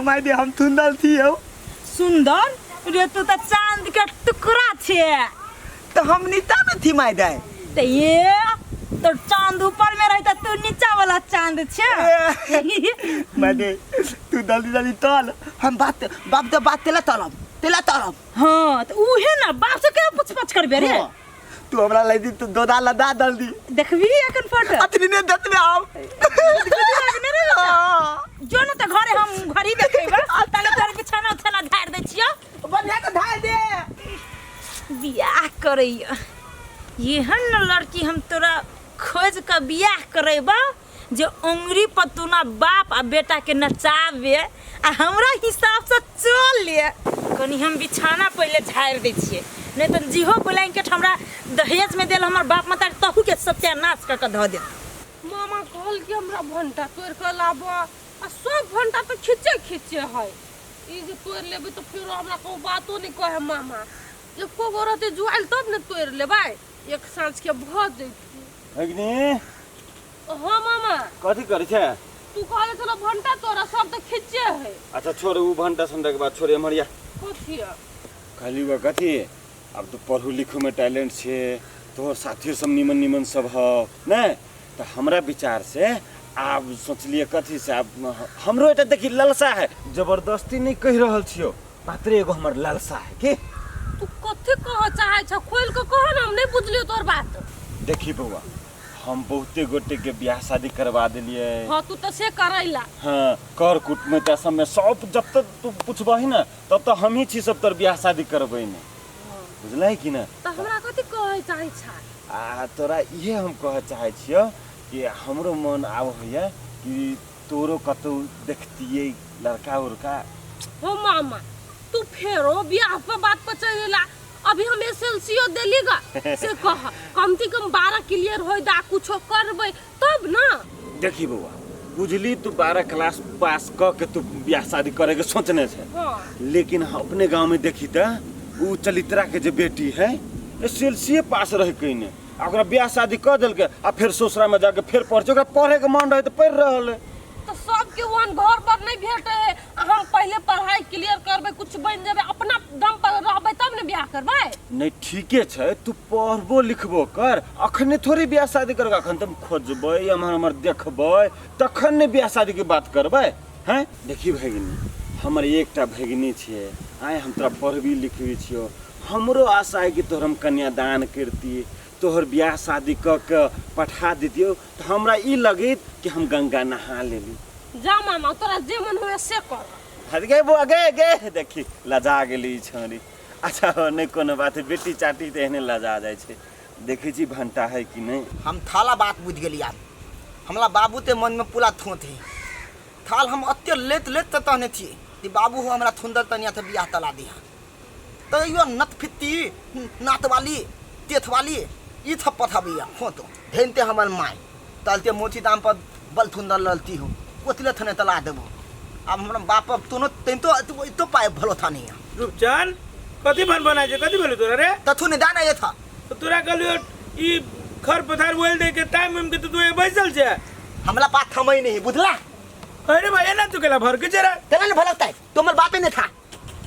My they हम सुंदर थी हो। सुंदर रे तू तो चांद के टुकड़ा छे। तो हम नीचा में थी my they. तो ये तो चांद ऊपर में रहता तू नीचा वाला चांद छे। My they तू जल्दी जल्दी चल, हम बात बाप तो बात तेला तलब तेला तलब। हां तो उहे ना बाप से के पूछ पाछ करबे रे। तू हमरा लै दी तू दोदा लदा दल्दी देखबी एखन फोटो अतनी ने दत में आओ। जो न त घरे हम घरी देखेबे ताले तोर बिछाना उछाना झाड़ दै छियो। बढ़िया के झाड़ दे। बियाह करैया एहन न लड़की हम तोरा खोज के बियाह करेबा जे उंगरी पर तू ना बाप आ बेटा के नचाबे आ हमरा हिसाब से चले। कनी हम बिछाना पहले झाड़ दै छियै, नहीं तो जीहो ब्लैंकेट हमरा दहेज में देल हमर बाप माता तहु के सत्यानाश कर के धऽ देत। मामा कहल कि हमरा भंटा तोड़ के लाब आ सब भंटा तो खींचे खींचे है, ई जे तोड़ लेबै तो फेरो हमरा को बातो नहीं कहे मामा। एको गो रहते जुआइल तब ने तोड़ लेबै, एक साँझ के भऽ जैतै। अग्नि। हाँ मामा। कथी करै छै? तू कहले छलो भंटा तोरा सब तो खींचे है। अच्छा छोड़ उ भंटा संटा के बात छोड़, एमहर या। कथी है? कहली वा कथी अब तो पढ़ू लिखू में टैलेंट छे, तोहर साथियो सब निमन निमन सब हो ने, तो हमरा विचार से आब सोचलिए कथी से आब हमरो एकटा देखी ललसा है, जबरदस्ती नहीं कहि रहल छियो, मात्र एगो हमर ललसा है कि तू कथी कह चाहे छ खोल के कह ना, हम नहीं बुझलियो तोर बात। देखी बौआ हम बहुते गोटे के ब्याह शादी करवा देलिए। हाँ तू तो से करैला। हाँ कर कुटुम्ब सब में सब जब तक तू पूछबही ना तब तो हम ही छी सब तोर ब्याह शादी करबै ने, बुझलै कि ना? तो हमरा कथी कहै चाहै छ? आ तोरा इहे हम कह चाहै छियो कि हमरो मन आब होइया कि तोरो कतौ देखतियै लड़का उड़का। हो मामा तू फेरो ब्याह पर बात पर चल गेला, अभी हम एस एल सी ओ देली गा से कह कम से कम 12 क्लियर होय दा कुछो करबै तब ना। देखी बौआ, बुझली तू 12 क्लास पास क के तू बियाह शादी करे के सोचने छे। हाँ। लेकिन अपने गांव में देखी त उ चलित्रा के जे बेटी है एस एल सी पास रह कइने आ ओकरा बियाह शादी क देलके आ फिर ससुरा में जाके फिर पढ़ छै, ओकरा पढ़े के मन रहे त पढ़ रहल है। तो सबके वहन घर पर नहीं भेटे है, आ हम पहले पढ़ाई क्लियर करबै कुछ बन जेबै अपना दम पर रहबै तब ने बियाह करबै। नहीं ठीके छै, तू पढ़बो लिखबो कर, अखने थोड़ी बियाह शादी करबै, अखन त हम खोजबै एम्हर एम्हर देखबै तखन ने बियाह शादी के बात करबै हैं। देखी भगिनी, हमर एकटा भगिनी छियै, आइ हम तोरा पढ़बी लिखबी छियौ, हमरो आशा है कि तोहर हम कन्यादान करती, तोहर बियाह शादी क के पठा दितियौ त हमरा ई लगैत कि हम गंगा नहा लेली। जा मामा तोरा जे मन हुए से कर। हट गे बुआ गे गे, देखी लजा गेली ई छौड़ी। अच्छा हो नहीं कोनो बात, बेटी चाटी त एहने लजा जाइ छै। देखै छी भंटा है कि नहीं। हम थाला बात बुझ गेली यार, हमरा बाबू ते मन में पूरा थोत है। थाल हम अत्ते लेत लेत त तहने थिए कि बाबू हो हमरा थुंदर तनिया ते बियाह तला दिया। तो यो नत फित्ती नात वाली तेथ वाली ई थप पथबिया फोतो ढेनते हमर माय तलते मोची दाम पर बल थुंदर ललती हो ओतले थने तला देबो। अब हमरा बाप अब तोनो तेन तो तो पाए भलो था नहीं। रूपचंद कथी बन बनाय छै, कथी भेलो तोरा रे? तथु ने दाना ये था। तो तोरा कहलियो ई खर पथार बोल दे के टाइम उम के तो तू बैसल छै। हमरा पास थमई नहीं बुझला। अरे भाई एना तू केला भर के जरा तेला ने भलता है तोमर बापे ने था।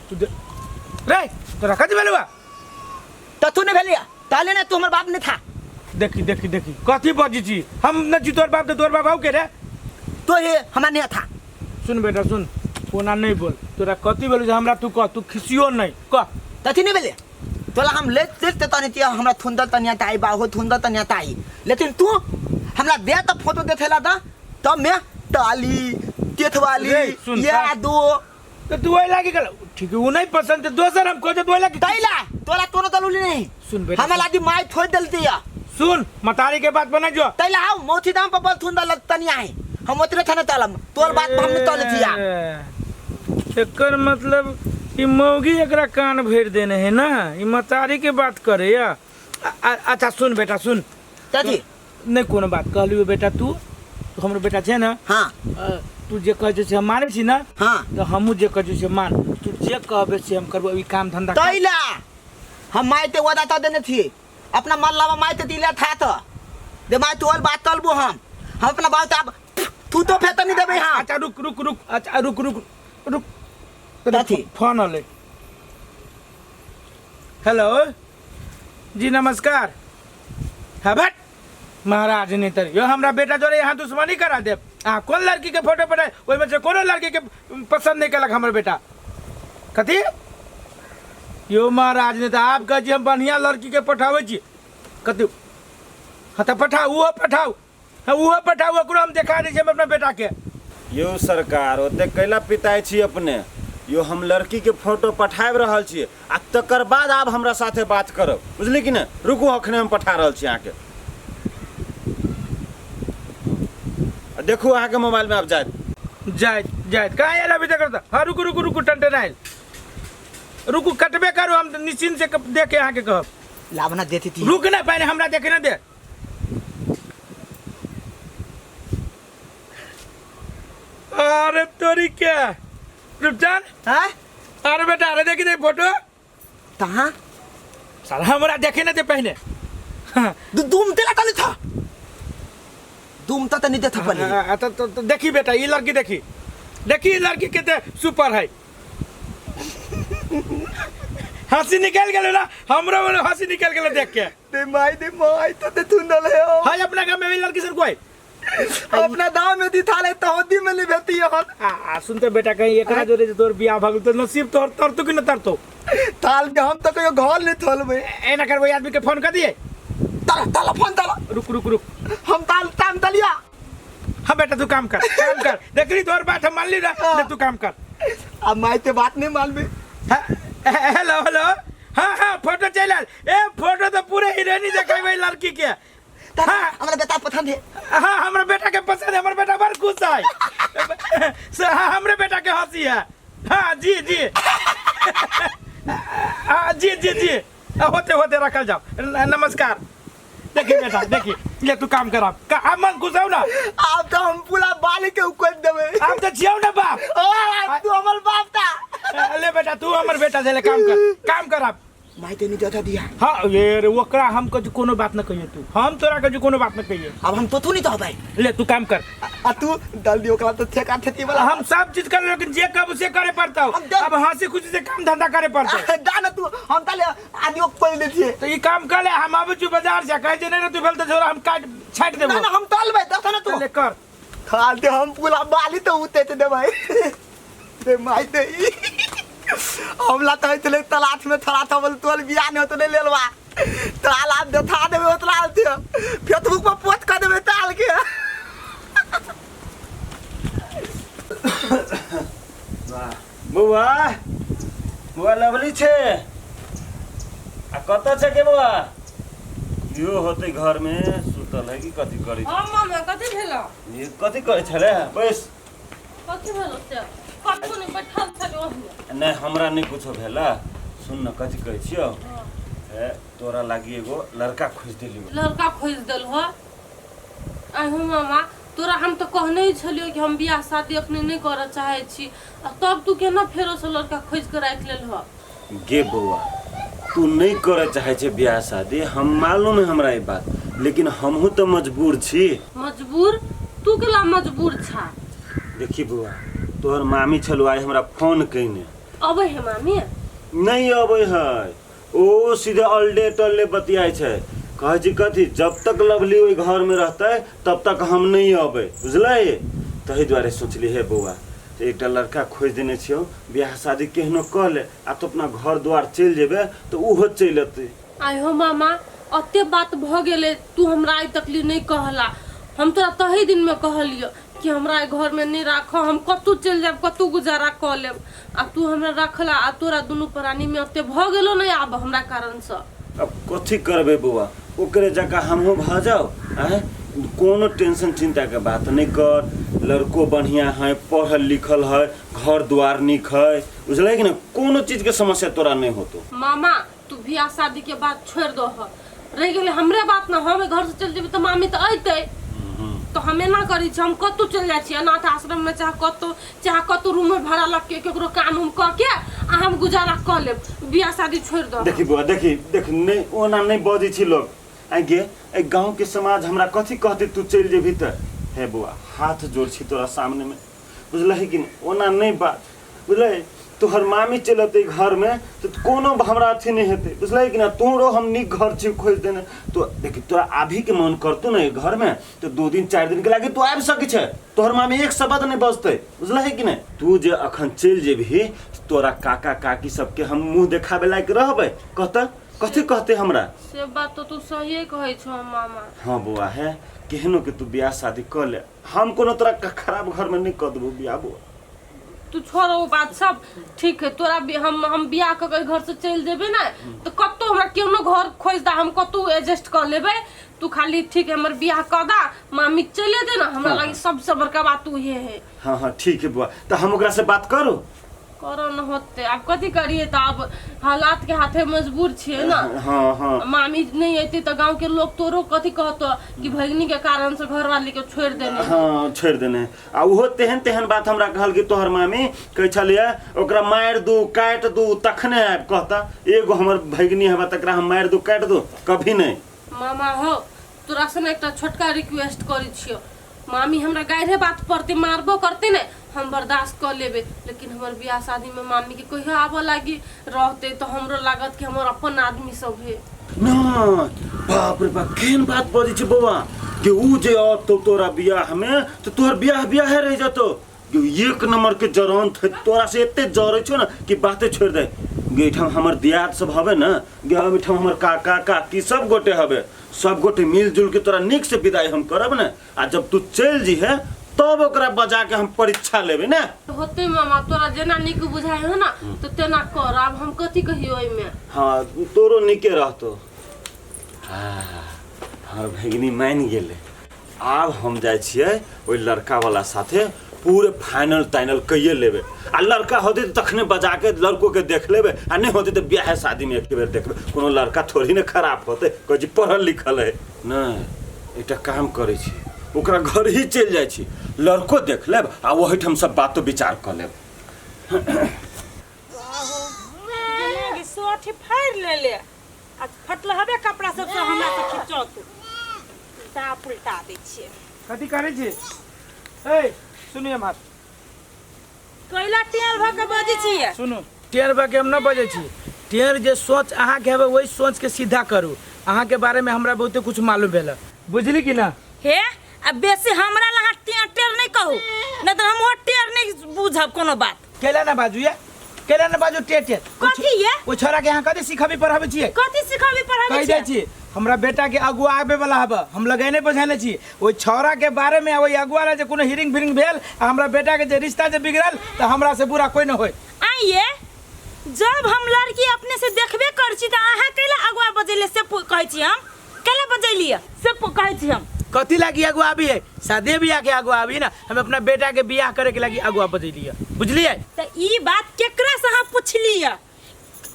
तू रे तोरा कथी भेलो बा? तथु ने भेलिया ताले ने तू हमर बाप ने था। देखी देखी देखी कथी बजी छी हम न छी तोर बाप त तोर बाप आउ के रे? तो ये हमरा नहीं था। सुन बेटा सुन, कोना नहीं बोल, तोरा कथी भेलो जे हमरा तू कह, तू खिसियो नहीं कह। तथी नहीं भेले तोला हम लेत लेत ते तनी तिया हमरा थुंदल तनिया ताई बाहो थुंदल तनिया ताई, लेकिन तू हमरा दे त फोटो देथेला दा तब मैं ताली तेथवाली रे, सुन, या ता- दो तो तू ओइ लागी गेल ठीक है, उ नहीं पसंद त दोसर हम खोजत ओइ लागी तैला तोला तोनो तलुली नहीं। सुन बेटा, हमरा सुन। लादी my थोड़ देलती या। सुन मतारी के बात बना जो। तैला आओ मोथी दाम पर बल थुंदल तनिया है हम ओतरे थने तलम तोर बात हम नहीं तले थिया। एकर मतलब ई मौगी एकरा कान भरि देने है ना, ई मतारी के बात करे या। अच्छा सुन बेटा सुन। तथी नहीं कोनो बात कहलियो बेटा, तू तू हमरो बेटा छै ना? हाँ। तू जे कहै छै से हम मानै छी ना? हाँ। तो हमहूँ जे कहै छियै से मान, तू जे कहबे से हम करबो, ई काम धंधा कर। तैला हम my ते वादा त देने थिए, अपना मन लावा my ते दिला था त दे my तोर बात तलबो हम अपना बात अब तू तो फेर त नहीं देबे। हाँ। अच्छा रुक रुक रुक, अच्छा रुक रुक रुक, कथी? फोन अलै। हेलो जी नमस्कार। हाँ बट महाराज नहीं तर यो हमरा बेटा जोरे यहाँ दुश्मनी करा देब। अहाँ कोन लड़की के फोटो पठाए ओहिमे से कोनो लड़की के पसंद नहीं केलक हमर बेटा। कथी यो महाराज नहीं तऽ आब कहै छी हम बढ़िया लड़की के पठाबै छी। कथी? हाँ तऽ पठाउ, ओहो पठाउ, हाँ ओहो पठाउ, ओकरो हम देखा दै छी हम अपना बेटा के। यो सरकार ओते कैला पिताइ छी अपने? यो हम लड़की के फोटो पठाबि रहल छी आ तकर बाद आब हमरा साथे बात करब, बुझली कि नहि? रुकू अखने हम पठा रहल छी अहाँके। आ देखू अहाँके मोबाइल में आब जायत। जायत जायत कहाँ आयल अभी तक? हाँ रुकू रुकू रुकू टनटन आयल, रुकू कटबे करू हम निश्चिंत से देख के अहाँके कहब। लावना देती थी। रुक ना पहले हमरा देखे ना दे। अरे तोरी क्या रुपचान? हाँ? अरे बेटा अरे देखी दे फोटो। कहाँ? साला हमरा देखे ना दे पहले। हाँ। दुम तेला तले था, दुम त नहीं देता पहले। हाँ, तो, तो, तो देखी बेटा ये लड़की देखी, देखी ये लड़की कितने सुपर है। हंसी निकल गेलो ना हमरो बोलो, हंसी निकल गेलो देख के। दे माई दे माई तो दे थुंदल है ओ। हाय अपना गांव में भी लड़की सर कोई अपना गांव में दी थाले तो होदी में नहीं भेती है। आ सुनते बेटा कहीं एकरा जोरे जे तोर बियाह भगल तो नसीब तोर तर तो कि न तर तो थाल के हम तो कहियो घर नहीं थोलबे। एना करबो आदमी के फोन कर दिए। ताला ताला फोन ताला। रुक रुक रुक हम ताल ताम तलिया। हाँ बेटा तू काम कर, काम कर, देख ली तोर बात हम मान ली ना, ले तू काम कर। अब माई ते बात नहीं मानबे। हेलो हेलो हाँ हाँ फोटो चल आयल। ए फोटो तो पूरे हीरोइनी देखेबै लड़की के। हाँ। हमरा बेटा पसंद है। हाँ हमरा बेटा के पसंद है, हमर बेटा बड़ खुश है। हाँ हमरे बेटा के हंसी है। हाँ जी जी हाँ जी जी जी। होते होते रखल जाओ। नमस्कार। देखी बेटा देखी, ले तू काम कर का हम मन खुश हो ना। आब तो हम पूरा बाल के उकोड़ देबै। हम तो छियौ ना बाप। ओ आब तू हमर बाप ता। ले बेटा तू हमर बेटा छे, ले काम कर, काम कर आप। माई ते नहीं देता दिया। हाँ ये रे ओकरा हम कछु कोनो बात न कहिए, तू हम तोरा कछु कोनो बात न कहिए। अब हम तो तू नहीं तो भाई। ले तू काम कर। आ तू दल दियो ओकरा तो ठेका ठेकी वाला। हम सब चीज कर लेकिन जे कब से करे पड़ता। अब हंसी खुशी से काम धंधा करे पड़ता। दा ना तू हम ताले आदियो खोल दे छिए। तो ई काम कर ले, हम आबै छी बाजार से, कहे जे नहीं रे तू भेल तो झोरा हम काट छाट देबो। ना ना हम तलबै दस ना तू। ले कर। खाल दे हम पूरा बाली तो उते ते देबै। दे माई दे हमला तो चले तलाश में थरा था बोल तोल बियाह नहीं होतो नहीं लेलवा ताल आप देखा देबे ओतला दे फेसबुक पर पोस्ट कर देबे ताल के। वाह बौआ, बौआ लवली छे आ कत छे के बौआ? यो होते घर में सुतल है कि कथी करै? हां मामा कथी भेलो? ये कथी करै छले? बैस। कथी भेलो से? कथू नहीं बैठल छले ओहिने। नहीं हमरा नहीं कुछो भेला। सुन न कथी कहै छियौ, ए तोरा लागि एगो लड़का खोज देलियौ। लड़का खोज देलहो? आइ हो मामा तोरा हम तो कहने ही छलियो कि हम बियाह शादी अखने नहीं करऽ चाहै छी, आ तब तू केना फेरो से लड़का खोज के राखि लेलहो? गे बौआ तू नहीं करऽ चाहै छै बियाह शादी, हम मालूम है हमरा ई बात, लेकिन हमहूँ तो मजबूर छी। मजबूर? तू केला मजबूर छा? देखी बौआ तोहर मामी छलौ आइ हमरा फोन कयने। अबै है मामी? नहीं अबै है, ओ सीधे अल्डे टल्ले बतियाइ छै, कहै छै कथी जब तक लवली ओहि घर में रहतै तब तक हम नहीं अबै, बुझलै? तही दुआरे सोचली हे बौआ एकटा लड़का खोजि देने छियौ, बियाह शादी केहनो कऽ ले आ तो अपना घर द्वार चलि जेबै तऽ ओहो चलि अतै। आइ हो मामा अते बात भऽ गेलै, तू हमरा आइ तकली नहीं कहला। हम तोरा तही दिन में कहलियो कि हमरा एहि घर में नहीं राख, हम कतहु चलि जायब, कतहु गुजारा कऽ लेब, आ तू हमरा रखला आ तोरा दुनू प्राणी में अते भऽ गेलो नहीं आब हमरा कारण से। अब कथी करबै बौआ, ओकरे जकाँ हमहूँ भऽ जाउ? आँय कोनो टेंशन चिंता के बात नहीं कर, लड़को बढ़िया है, पढ़ल लिखल है, घर द्वार नीक है, बुझलै कि ना? कोनो चीज के समस्या तोरा नहीं होतो। मामा तू बियाह शादी के बात छोड़ दो, रह गेलै हमरे बात ना, हम घर से चलि जेबै तऽ मामी तऽ अयतै, तो हम एना करै छी हम कतहु चलि जाइ छी अनाथ आश्रम में, चाहे कतहु चाहे कतहु रूम में भाड़ा लग के केकरो काम उम कऽ के आ हम गुजारा कऽ लेब, बियाह शादी छोड़ि दो। देखी बौआ देखी देख, नहीं ओना नहीं बजै छी लोग, आइ गे एहि गाँव के समाज हमरा कथी कहतै तू चलि जेबही तऽ? हे बौआ हाथ जोड़ छी तोरा सामने में, बुझलही कि नहीं? ओना नहीं बात बुझलै, तोहर मामी चलि अतै घर में तऽ कोनो हमरा अथी नहीं हेतै, बुझलही कि ना? तोरो हम नीक घर छी खोजि देने, तो देखी तोरा आबही के मन करतौ ने घर में तो 2 दिन 4 दिन के लागी तू आबि सकै छै, तोहर मामी एक शब्द नहीं बजतै, बुझलही कि नहीं? तू जे अखन चलि जेबही तोरा काका काकी सबके हम मुँह देखाबे लायक रहबै? कहतै कथी कहते हमरा? से बात तो तू सहिए कहै छौ मामा। हाँ बौआ है केहनो के तू बियाह शादी कऽ ले, हम कोनो तोरा खराब घर में नहीं कऽ देबौ बियाह बौआ। तू छोड़ ओ बात सब ठीक है, तोरा हम बियाह कऽ के घर से चलि जेबै ने तऽ कतहु हमरा केहनो घर खोजि दा, हम कतहु एडजस्ट कऽ लेबै, तू खाली ठीक है हमर बियाह कऽ दा, मामी चलि दे ना, हमरा लागी सबसे बड़का बात उहे है। हाँ हाँ ठीक है बुआ, तऽ हम ओकरा से बात करू? करो न होते, आब कथी करिए तऽ आब हालात के हाथे मजबूर छियै ना। हाँ हाँ। मामी नहीं अयती तऽ गांव के लोग तोरो कथी कहतो कि भगनी के कारण से घरवाली के छोड़ देने। हाँ छोड़ देने, आ उहो तेहन तेहन बात हमरा कहल कि तोहर मामी कहै छलियै ओकरा मारि दू काटि दू तखने आबि कहता, एगो हमर भगिनी हवा तकरा हम मारि दू काटि दू कभी नहीं। मामा हो तोरा से ने एकटा छोटका रिक्वेस्ट करै छियो, मामी हमरा गाढ़े बात पड़ते मारबो करते ने हम बर्दाश्त कऽ लेबै, लेकिन हमर बियाह शादी में मामी के कहियो आबऽ लागी रहते तो हमरो लागत कि हमर अपन आदमी सब है। ना बाप रे बाप केहन बात बजै छै बौआ, कि ऊ जे अतौ तोरा बियाह में तो तोहर बियाह बियाहे रहि जतौ, कि एक नंबर के जरन थे तोरा से एते जरै छौ ना कि बाते छोड़ दे। गे एहिठाम हमर दियाद सब हवे ना, गे एहिठाम हमर काका काकी सब गोटे हवे, सब गोटे मिलजुल के तोरा नीक से विदाई हम करब ने, आ जब तू चलि जइहे तब ओकरा बजा के हम परीक्षा लेबै ने। होते मामा तोरा जेना नीक बुझाइ हो ना तो तेना कर, आब हम कथी कहियो एहिमे। हाँ तोरो नीके रहतो। हमर भगिनी मानि गेलै, आब हम जाइ छियै ओहि लड़का वाला साथे पूरे फाइनल ताइनल कइए लेबै आ लड़का होतै तऽ तखने बजा के लड़को के देख लेबै आ नहि होतै तऽ बियाह शादीमे एक बेर देखबै। कोनो लड़का थोड़ी ने खराब होतै, कहै छी पढ़ल लिखल है। नहि, एकटा काम करै छी, ओकरा घर ही चलि जाइ छी, लड़को देख लेब आ ओहिठाम सब बातो विचार कऽ लेब। सोठी फाड़ि लेले आ फटलहबे कपड़ा सब से हमरा से खिचौत उल्टा पुल्टा दै छियै। कथी करै छी? ए सुनू एम्हर। कैला टेल भऽ के बजै छियै? सुनू, टेढ़ भऽ के हम नहि बजै छी। टेढ़ जे सोच अहाँके हेबै ओहि सोचके सीधा करू। अहाँके बारेमे हमरा बहुते कुछ मालूम भेल, बुझली कि ना? हे आ बेसी हमरा लग अहाँ टेढ़ टेढ़ नहि कहू, नहि तऽ हम ओ टेढ़ नहि बुझब कोनो बात। केला ना बाजू ये, केला ना बाजू टेढ़ टेढ़। कथी ये? ओ छोरा के अहाँ कथी सिखबी पढ़ाबै छियै? कथी सिखबी पढ़ाबै कहि दै छी हमरा बेटा के अगुआ आबे वाला हब, हम लगेने बुझेने छी ओहि छौड़ा के बारे में। ओहि अगुआ ला जे कोनो हिरिंग फिरिंग भेल आ हमरा बेटा के जे रिश्ता जे बिगड़ल तऽ हमरा से बुरा कोई न होय। आइए जब हम लड़की अपने से देखबे कर छी तऽ अहाँ कैला अगुआ बजेले से कहै छी हम? कैला बजेलिए से कहै छी हम? कथी लागी अगुआ आबी है? शादी बियाह के अगुआ आबी ना, हम अपना बेटा के बियाह करे के लागी अगुआ बजेलिए, बुझलिए? तऽ ई बात केकरा से अहाँ पुछलिए?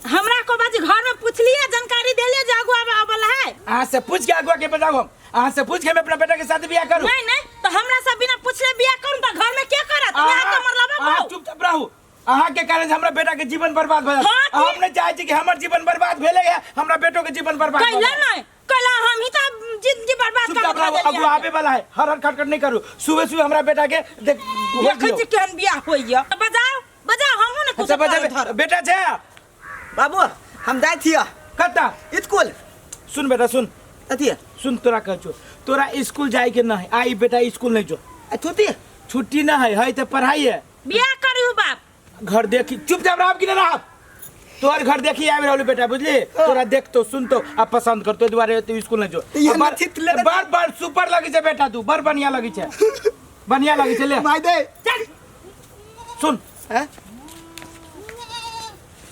हमरा को बाजी घर में पुछलिए, जानकारी देलिए जे अगुआ आबल है? अहाँ से पूछ के अगुआ के बजाऊ हम? अहाँ से पूछ के हम अपना बेटा के शादी बियाह करू? नहीं नहीं, तो हमरा से बिना पूछले बियाह करू तऽ घर में के करत? यहाँ के मरलबा अहाँ बहु। चुपचाप रहू। अहाँ के कारण से हमरा बेटा के जीवन बर्बाद भऽ जायत। हाँ, हम नहीं चाहे छी कि हमर जीवन बर्बाद भेले है, हमरा बेटो के जीवन बर्बाद भऽ कैला जायत। नहीं, कैला हम ही तो जिंदगी बर्बाद कर चुपचाप रहू, देलियै। अगुआ आबे वाला है, हर हर खटखट नहीं करू। सुबह सुबह हमरा बेटा के देख देखै छी केहन बियाह होइया। बजाओ बजाओ, हमहूँ ने कुछ अच्छा बजाबे। बेटा छै बाबू, हम जाइ छियै। कत्ता? स्कूल। सुन बेटा सुन। अथी सुन, तोरा कहै छौ तोरा स्कूल जाय के नहीं आई बेटा, स्कूल नहीं जो। आ छुट्टी? छुट्टी ना है, है तो पढ़ाई है। बियाह करू बाप। घर देखी चुपचाप रहब कि ना रहब? तोहर घर देखी आबि रहल बेटा, बुझली? तोरा देखतो सुनतो आ पसंद करतो, एहि दुआरे तू स्कूल नहीं जो। ये आ नथित ले ले। बड़ बड़ सुपर लगी छै बेटा, तू बड़ बढ़िया लगी छै, बढ़िया लगी छै। ले माय दे। चल सुन। हैं?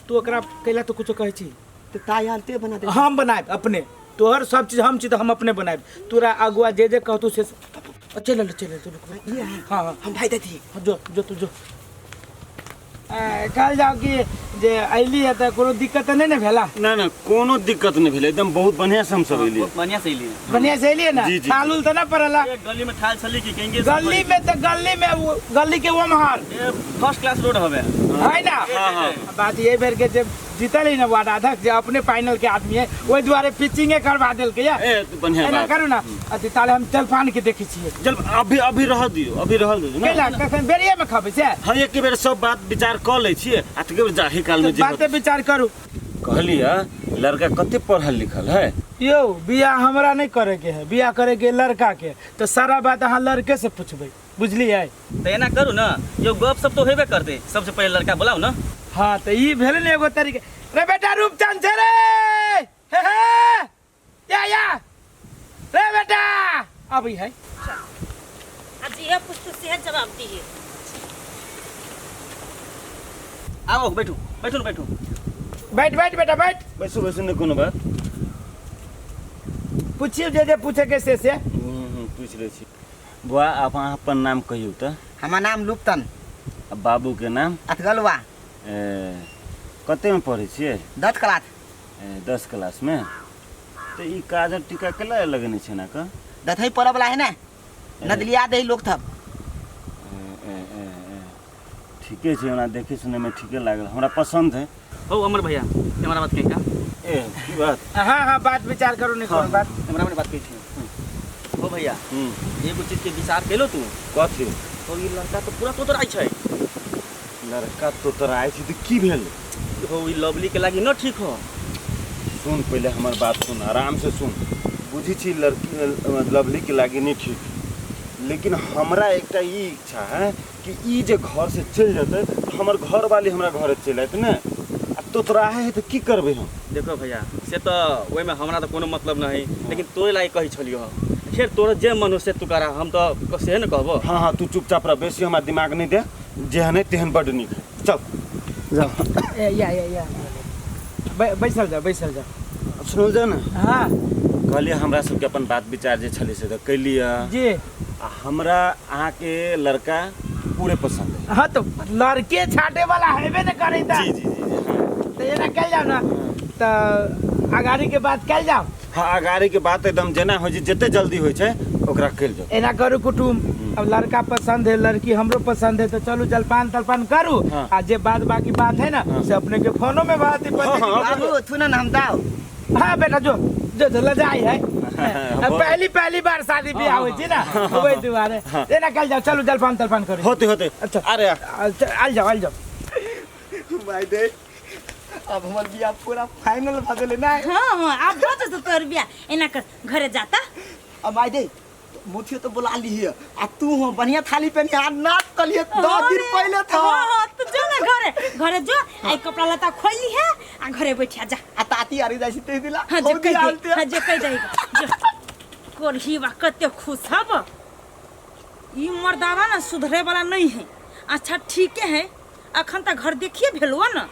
तू ओकरा कैला तो कुछो कहै छी? तो ताई आलते बना दे। हम बनायब अपने, तोहर सब चीज हम छी तऽ हम अपने बनायब। तोरा अगुआ जे जे कहतौ से चलि चलि चलि। हाँ हाँ, हम भाई देती। हाँ, जो जो तू जो। कहल जाओ कि जे अयली है तऽ कोनो दिक्कत तऽ नहि ने भेला? ना ना, कोनो दिक्कत नहीं भेलै, एकदम बहुत बढ़िया से हम सब एलियै। बढ़िया से एलियै। बढ़िया से अयलियै ने? जी, जी। थाल उल तऽ नहि पड़ला? ए, गली में ठाल छली कि कहीं गली में तऽ गली में गली के ओम्हर फर्स्ट क्लास रोड हवे है ना? हाँ हाँ। बात ये बेर के जे जीतल है ना वार्ड अध्यक्ष, जे अपने फाइनल के आदमी है, ओहि दुआरे पिचिंगे करवा देलकै या। ए तो बढ़िया एना बात। करू ना अथी, ताले हम जलपान के देखै छियै। जल अभी अभी रह दियौ, अभी रह दियौ ना। कैला कखन बेरिये में खबै से? हाँ, एक बेर सब बात विचार कऽ लै छियै आ तकर बाद जाही काल में जे बाते विचार करू। कहलियै लड़का कते पढ़ल लिखल है? यौ बियाह हमरा नहीं करे के है, बियाह करे के लड़का के, तो सारा बात अहाँ लड़के से पूछबै, बुझलियै? तऽ एना करू ने यौ, गप सब तो हेबे करतै, सबसे पहिले लड़का बोलाउ ने। हाँ तऽ ई भेल ने एगो तरीका। रे बेटा रूपचंद छै रे, हे हे या या रे बेटा अभी है। आ जे पूछतौ सेहे जवाब दिहे। आबो बैठू बैठू ने बैठू। बैठ बैठ बेटा बैठ। बैसू बैसू, नहि कोनो बात। पूछियो जे जे पूछे के से से। पूछि लै छी। बौआ आप अहाँ अपन नाम कहियौ तऽ। हमर नाम लुप्तन। आ बाबू के नाम? अथगलुआ। ए, कतेमे पढ़ै छियै? 10 क्लास। ए, 10 क्लास में। तऽ ई काजर टीका केला लगेने छै एना कऽ? दथई पड़ऽ वाला है ने, नदलिया दे लोग थब। ए, ए, ए, ए, ठीके छै, ओना देखै सुनैमे ठीके लागल, हमरा पसन्द है। हो अमर भैया, हमरा बात कही का? ए की बात? हाँ हाँ, बात विचार करू नहीं कोनो बात। हमरा में बात कही थी। हो भैया, एगो चीज के विचार केलो तू? कथी? हो ई लड़का तो पूरा तोतराइ छै। लड़का तोतराइ छै तऽ की भेल? हो ई लवली के लागी न ठीक हो। सुन पहिले हमर बात सुन, आराम से सुन। बुझी छी लड़की लवली के लागी नहीं ठीक, लेकिन हमरा एकटा ई इच्छा है कि ई जे घर से चलि जेतै तऽ हमर घर वाली हमरा घरे चलि आयत ने। आ तोतराहे है तऽ की करबै हम? देखो भैया, से तो ओहिमे हमरा तो कोनो मतलब नहीं, लेकिन तोरे लागि कहै छलियो। खैर तोरा जे मन हो से तू करा, हम तो सेहे ने कहबो। हाँ हाँ, तू चुपचाप रह, बेसी हमरा दिमाग नहीं दे, जेहन है तेहन बड्ड नीक है। चल जाओ। ए या या या बैसल जा बैसल जा। सुनल जा ने? हाँ। कहलियै हमरा सबके अपन बात विचार जे छलै से तऽ कैलियै जी। आ हमरा अहाँके लड़का पूरे पसंद है। हाँ तो लड़के छाटे वाला हेबे न करे त। जी जी जी जी हाँ। तो एना कल जाओ ना तो अगाड़ी के बात कल जाओ। हाँ, अगाड़ी के बात एकदम जेना होइ छै, जते जल्दी होइ छै ओकरा कल जाओ। एना करू कुटुम, अब लड़का पसंद है, लड़की हमरो पसंद है, तो चलू जलपान तलपान करू। हाँ। आ जे बाद बाकी बात है ना से अपने के फोनो में बात ही हाँ, हाँ। बाबू थुना ना हम दाओ। हाँ बेटा जो जो जो लजाई है। हाँ, अब पहली पहली बार शादी ब्याह होइ छै ना, वही दुआरे एना कल जाओ, चलू जलपान तलपान करू। होते होते। अच्छा। अरे आल जाओ आल जाओ। भाई दे अब हमर बियाह पूरा फाइनल भ गेलै ना। हाँ हाँ आब भऽ जेतौ तोहर बियाह, एना कर घरे जाता। अब माई दे मुठियो तो बुला ली है आ तू हो बढ़िया थाली पहनी आ नाच कलिए 10 दिन पहले था। हाँ हाँ तो जो ना घरे घरे जो आई कपड़ा लत्ता खोली है आ घरे बैठा जा। आ ताती आरी जाइ ते दिला। हाँ जो हौदी कह दे, आलते। हाँ जो कह दे जो कोरही बा कते खुश हब। ई मर्दावा ना सुधरे वाला नहीं है। अच्छा ठीके है, अखन तक घर देखिए भेलुआ ना,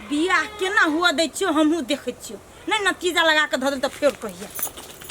बियाह केना हुआ दै छियो हमहूँ देखै छियो, नहीं नतीजा लगा के धऽ देल तऽ फेर कहिया।